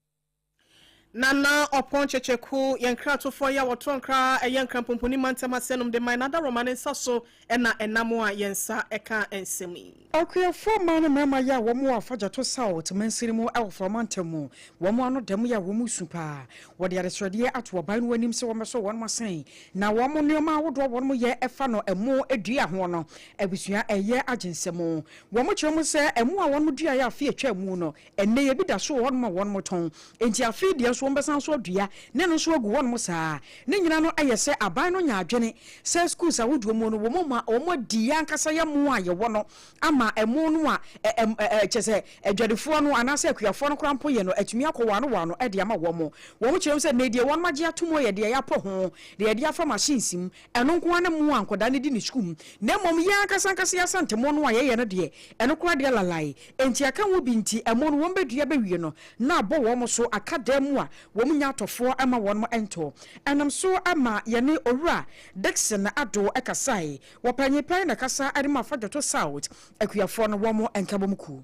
Nana Ɔpɔn Kyekyeku, yɛn nkratofoɔ yi a wɔtɔ nkra ɛyɛ Nkranpomponi mantam asɛnnom de mae n'adaworoma ne nsa so na ɛnam a yɛn nsa ka nsɛm yi. Akuafoɔ mmaa ne mmarima yi a wɔn wɔ Afadjato South mansini mu wɔ Fɔrɔ mantam mu, wɔn ano da mu yi a wɔn su paa. Wɔde adesrɛdeɛ ato ɔban no anim sɛ wɔmmɛsɔ wɔn asen na wɔn nnoɔma ahodoɔ a wɔn yɛ ɛfa no ɛmo dua ho no abusua ɛyɛ agye nsam. Wɔn kyerɛ mu sɛ ɛmo a wɔn duaeɛ afe atwa mu no Ɛnnɛ yi, ebi da so wɔ hɔnom a wɔtɔn. Enti afei deɛ nso wɔbɛsan nso adua ne no nso agu hɔnom saa. Ne nyinaa no ayɛ sɛ aban no nya adwene sɛ schools ahodoɔ mu no wɔn ma wɔn adi yɛn ankasa yɛn mmoa a yɛwɔ no ama ɛmo no a ɛ ɛ kyerɛ sɛ adwadifoɔ no anaasɛ akuafoɔ no koraa mpo yɛ no atumi akɔ wɔn ano wɔn ano de ama wɔn. Wɔn kyerɛ mu sɛ nnɛ yi deɛ wɔn agye atom yɛ deɛ yɛapɔ ho, deɛ yɛde afa machines mu, Ɛno nko ara ne mmoa a nkwadaa no di no sukuu mu, na mmom yɛn ankasa ankasa yɛn Asante-mo no a yɛyɛ no deɛ, ɛno koraa deɛ lalae. Enti aka ho bi nti, ɛmo no wɔbɛdua bɛwie no, na abɔ wɔn so aka dan mu a wɔnnya atɔfoɔ mma wɔn ntɔ. Ɛnam so ma yɛne Owura Dickson Addo kasae. Wɔpanyin pɛn na ɛkasa de ma Afadwoto South akuafoɔ no wɔn nkabom kuo.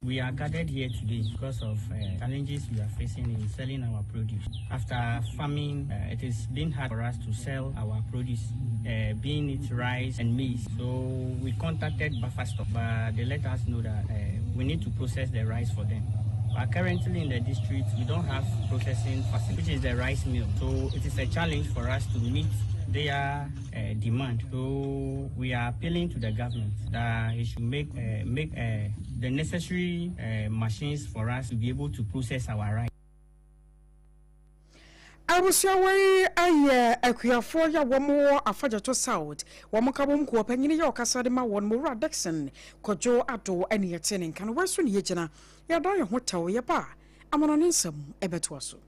We are gathered here today because of uh, challenges we are facing in selling our produce. After farming, uh, it has been hard for us to sell our produce, uh, being it rice and maize. So we contacted Buffer Stock, but they let us know that uh, we need to process the rice for them. But currently in the district, we don't have processing facility, which is the rice mill. So it is a challenge for us to meet their uh, demand. So we are appealing to the government that it should make uh, make uh, the necessary uh, machines for us to be able to process our rice. Abusua wei yɛ akuafoɔ yi a wɔn wɔ Afadjato South, wɔn nkabom kuo panyin yɛ ɔkasa de ma wɔn, Owura Dickson Kwadwo Addo ɛne yɛte ne nka no. Wei so ne yɛgyina, yɛdɔ yɛn ho tɛw, yɛba a amanɔne nsɛm ɛbɛtoa so.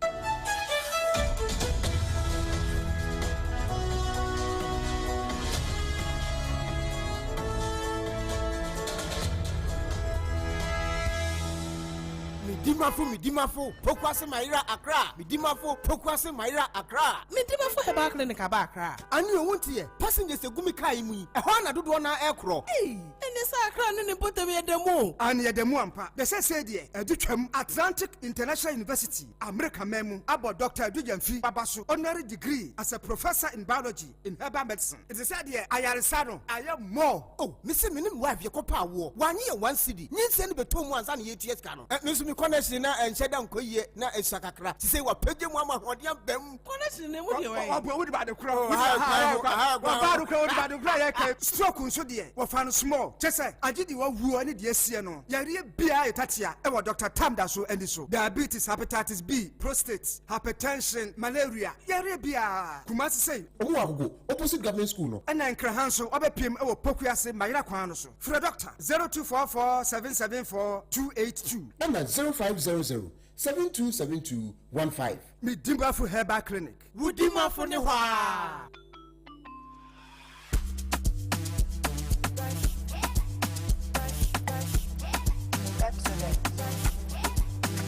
Medimafo Medimafo Pokuase Mayera Accra Medimafo Pokuase Mayera Accra. Medimafo Herbal Clinic aba Accra. Ane o wonteɛ, passengers egu me car yi mu yi, ɛhɔ ara na dodoɔ no ara ɛrekorɔ. Ei! Ɛnne sɛ Accra ne ne mpɔtam yɛ da mu o. Aane yɛ da mu ampa. Na seesei deɛ adu twam. Atlantic International University, Amerika man mu, abɔ Dɔkta Adu Gyamfi aba so honorary degree as a Professor in Biology in Herbal Medicine. Nti sɛ deɛ ayaresa no ayɛ more. Oh, mese me ne me wife yɛkɔ paa woɔ, wannye yɛn one cedi, nyinsɛn no bɛtɔɔ mu ansa na yɛretua sika no. Eh, me nso me connection na ɛnhyɛ da nkɔ yie, na ɛsua kakra, sesei wapagya mu ama ahoɔden aba mu. Connection na emu deɛ wɔyɛ. Ɔbɔ wodi baade korɔ. Wodi aha kwan. Wɔba do korɔ wodi baade korɔ yɛ kɛ. Stroke nso deɛ wɔfa no small. Kyɛ sɛ agye deɛ wawuo ne deɛ asie no. Yareɛ biara yɛ tatia ɛwɔ Doctor Tam da so ani so. Diabetes, hepatitis B, prostate, hypertension, malaria, yareɛ biara. Kumasi sei. Ɔmo wɔ Agogo, opposite government school no. Ɛna Nkraha nso wɔbɛpiem ɛwɔ Pokuase Mayera kwan no so. Frɛ Doctor 0244 774 282. Ɛna 0500 7272 15. Me Dimafo Herbal Clinic. Wo Dimafo ne hɔ aa.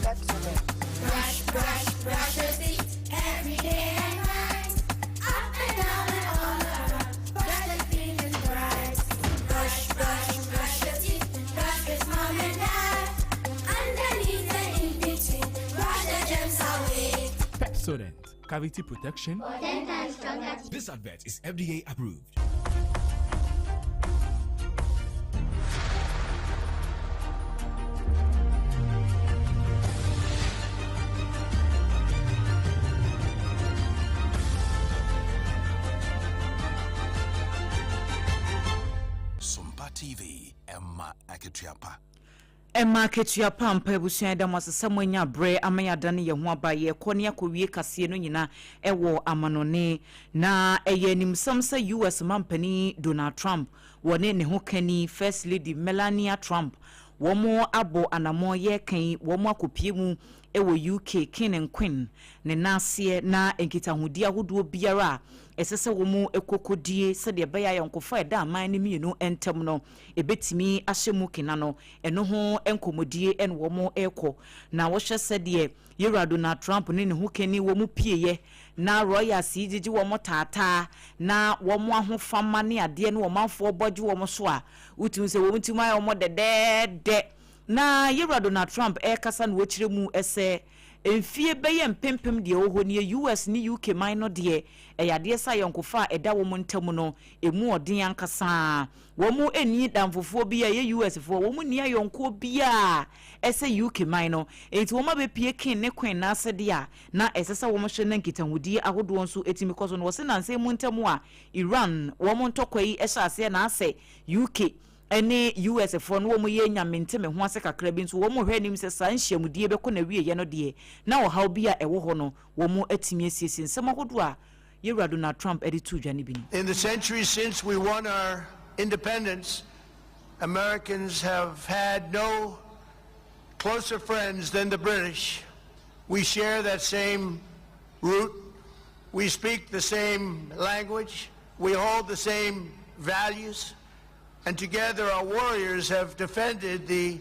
Brush, brush, brush your teeth every day and night. Up and down and all around. Brush them clean and bright. Brush, brush, brush your teeth. Brush with mom and dad. Underneath and in between. Brush the germs away. Pepsodent, cavity protection. For 10 times stronger teeth. This advert is FDA approved. Ɛma akatua pa. Ɛma akatua pa ampa abusua yɛda mo ase sɛ moanya berɛ ama yɛadane yɛn ho aba yɛkɔ ne akɔwie kaseɛ no nyina ɛwɔ amanɔne na ɛyɛ animsɛm sɛ US mampanin Donald Trump wɔne ne ho kani First Lady Melania Trump wɔn abɔ anamɔn yɛreka yi wɔn akɔpie mu wɔ UK King and Queen ne nan aseɛ na nkitahodie ahodoɔ biara a ɛsɛ sɛ wɔn kɔ kɔdie sɛdeɛ ɛbɛyɛ a ayɔnkofa a ɛda aman no mmienu ntam no ɛbɛtumi ahyɛ mu kena no ɛno ho nkɔmmɔdie na wɔn rekɔ. Na wohwɛ sɛdeɛ Yɛwura Donald Trump ne ne ho kani wɔn pieeɛ na Royals yi gyegye wɔn taataa na wɔn ahofama ne adeɛ ne ɔmanfoɔ bɔ gye wɔn so a, wotumi sɛ wɔn tirim ayɛ wɔn dɛdɛɛdɛ. Na Yɛwura Donald Trump rekasa na ɔkyerɛ mu sɛ mfie bɛyɛ mpempem deɛ ɛwɔ hɔ nie, US ne UK man no deɛ ɛyɛ adeɛ sɛ ayɔnkofa a ɛda wɔn ntam no ɛmu ɔden ankasa. Wɔn nni damfofoɔ bi a ɛyɛ US foɔ, wɔn nni ayɔnkoɔ biara ɛsɛ UK man no. Enti wɔn abɛpue King ne Queen no ase deɛ a na ɛsɛ sɛ wɔhwɛ na nkitahodie ahodoɔ nso tumi kɔ so. Na wɔse nansa yi mu ntam a Iran wɔn ntɔkwa yi hyɛ aseɛ na asɛ UK ne US foɔ no wɔn yɛ nya mente me ho ase kakra bi nso wɔn hwɛ anim sɛ saa nhyiamudie bɛkɔ n'awieɛ no deɛ na ɔhaw bi a ɛwɔ hɔ no wɔn atumi asiesie. Nsɛm ahodoɔ a Yɛwura Donald Trump de too dwa no bi ni. In the centuries since we won our independence, Americans have had no closer friends than the British. We share that same root. We speak the same language. We hold the same values. And together our warriors have defended the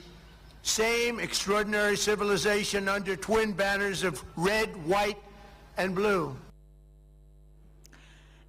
same extraordinary civilization under twin banners of red, white, and blue.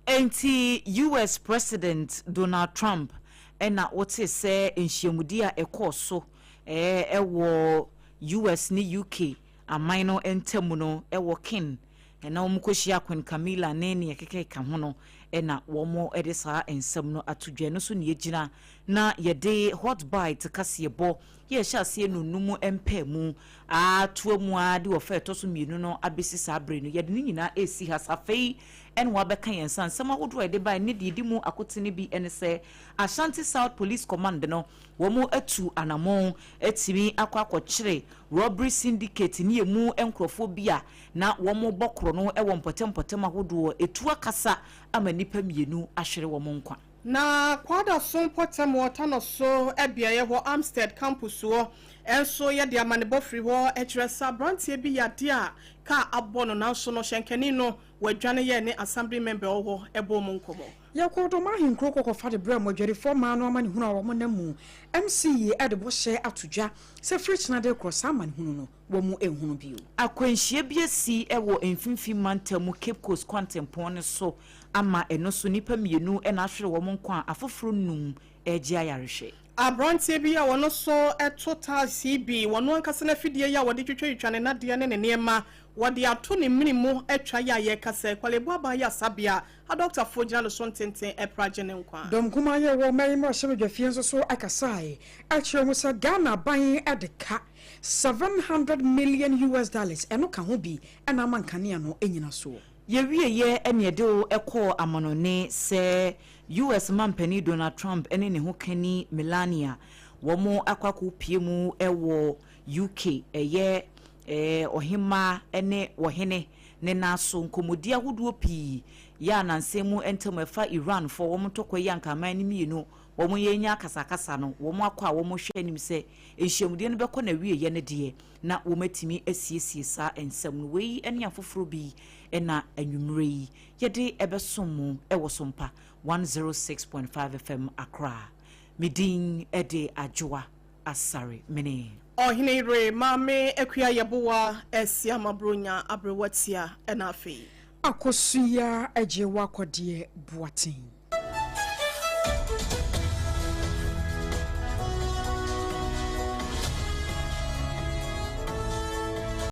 Enti US. President Donald Trump na wotee sɛ nhyiamudi a ɛkɔɔ so wɔ US ne UK aman no ntam no wɔ King na wɔkɔhyiaa Queen Camilla ne nea ɛkekeka ho no na wɔde saa nsɛm no ato dwa. Ɛno so na yɛgyina na yɛde Hot Bite kaseɛbɔ yɛ ɛhyɛ aseɛ nnɔnnum mpaamu atoa mu ara de ɔfa a ɛtɔ so mmienu no abɛsi saa berɛ no. Yɛde ne nyinaa resi ha. Sɛ afei na wɔabɛka yɛn nsa, nsɛm ahodoɔ a yɛde baeɛ ne deɛ ɛdi mu akotene bi ne sɛ Ashanti South Police Command no wɔatu anammɔn atumi akɔ akɔkyere robbery syndicate ne ɛmu nkurɔfoɔ bi a na wɔrebɔ korɔno wɔ mpɔtam mpɔtam ahodoɔ, ɛtu akasa ama nnipa mmienu ahwere wɔn nkwa. Na Kwadaso mpɔtam wɔ Tanoso beaeɛ hɔ, Armstead kampusoɔ nso yɛde amanebɔ firi hɔ kyerɛ sɛ aberanteɛ bi yadeɛ a kaa abɔ no nanso no hyɛnkani no wadwane yɛɛ ne assembly member wɔ hɔ bɔɔ mu nkɔmmɔ. Yɛkɔɔ Dɔm ahenkuro kɔkɔfa de brɛɛ mmɔdwadifoɔ mmaa no amanehunu a wɔn nam mu. MC yi de bɔhyɛ ato dwa sɛ firi kyena de rekorɔ saa amanehunu no wɔn nhunu bio. Akwanhyia bi asi wɔ Mfimfini Mantam mu Cape Coast kwantempɔn no so ama ɛno so nnipa mmienu na ahwere wɔn nkwa a afoforo nnum regye ayarehwɛ. Aberanteɛ bi a ɔno nso to taxi bi, ɔno ankasa n'afidie yi a wɔde twitwatwitwa ne nnadeɛ ne ne nneɛma, wɔde ato ne mene mu atwa yi a yɛreka sɛ Korle Bu Aban Ayaresabea adɔkotafoɔ gyina ne so ntenten repra gye ne nkwa. Dɔm kumaa yi a ɛwɔ ɔman yi mmarahyɛbadwafie nso so kasae kyerɛɛ mu sɛ Ghana aban de ka 700 million US dollars, ɛno ka ho bi na ama nkanea no anyina soɔ. Yɛwieɛ ne yɛde wo kɔɔ amanɔne sɛ US mampanin Donald Trump ne ne ho kani Melania wɔn akɔ akɔpue mu wɔ UK ɛyɛ ɔhemmaa ne ɔhene ne nan so nkɔmmɔdi ahodoɔ pii yɛ a nansa mu ntam ɛfa Iran foɔ wɔn ntɔkwa yi anka aman no mmienu wɔn yɛ nya akasakasa no wɔn akɔ a wɔn hwɛ anim sɛ nhyiamudie no bɛkɔ n'awieɛ no deɛ na wɔatumi asiesie saa nsɛm no. Wei ne afoforɔ bi na anwummerɛ yi yɛde bɛsom mo wɔ Sompa 106.5 FM Accra. Me din de Adwoa Asare Mene. Ɔhene yere Maame Akua Yeboah Asiamah Bronya Aberewa Tia ɛna afei. Akosua Agyewa Kɔdeɛ Boateng.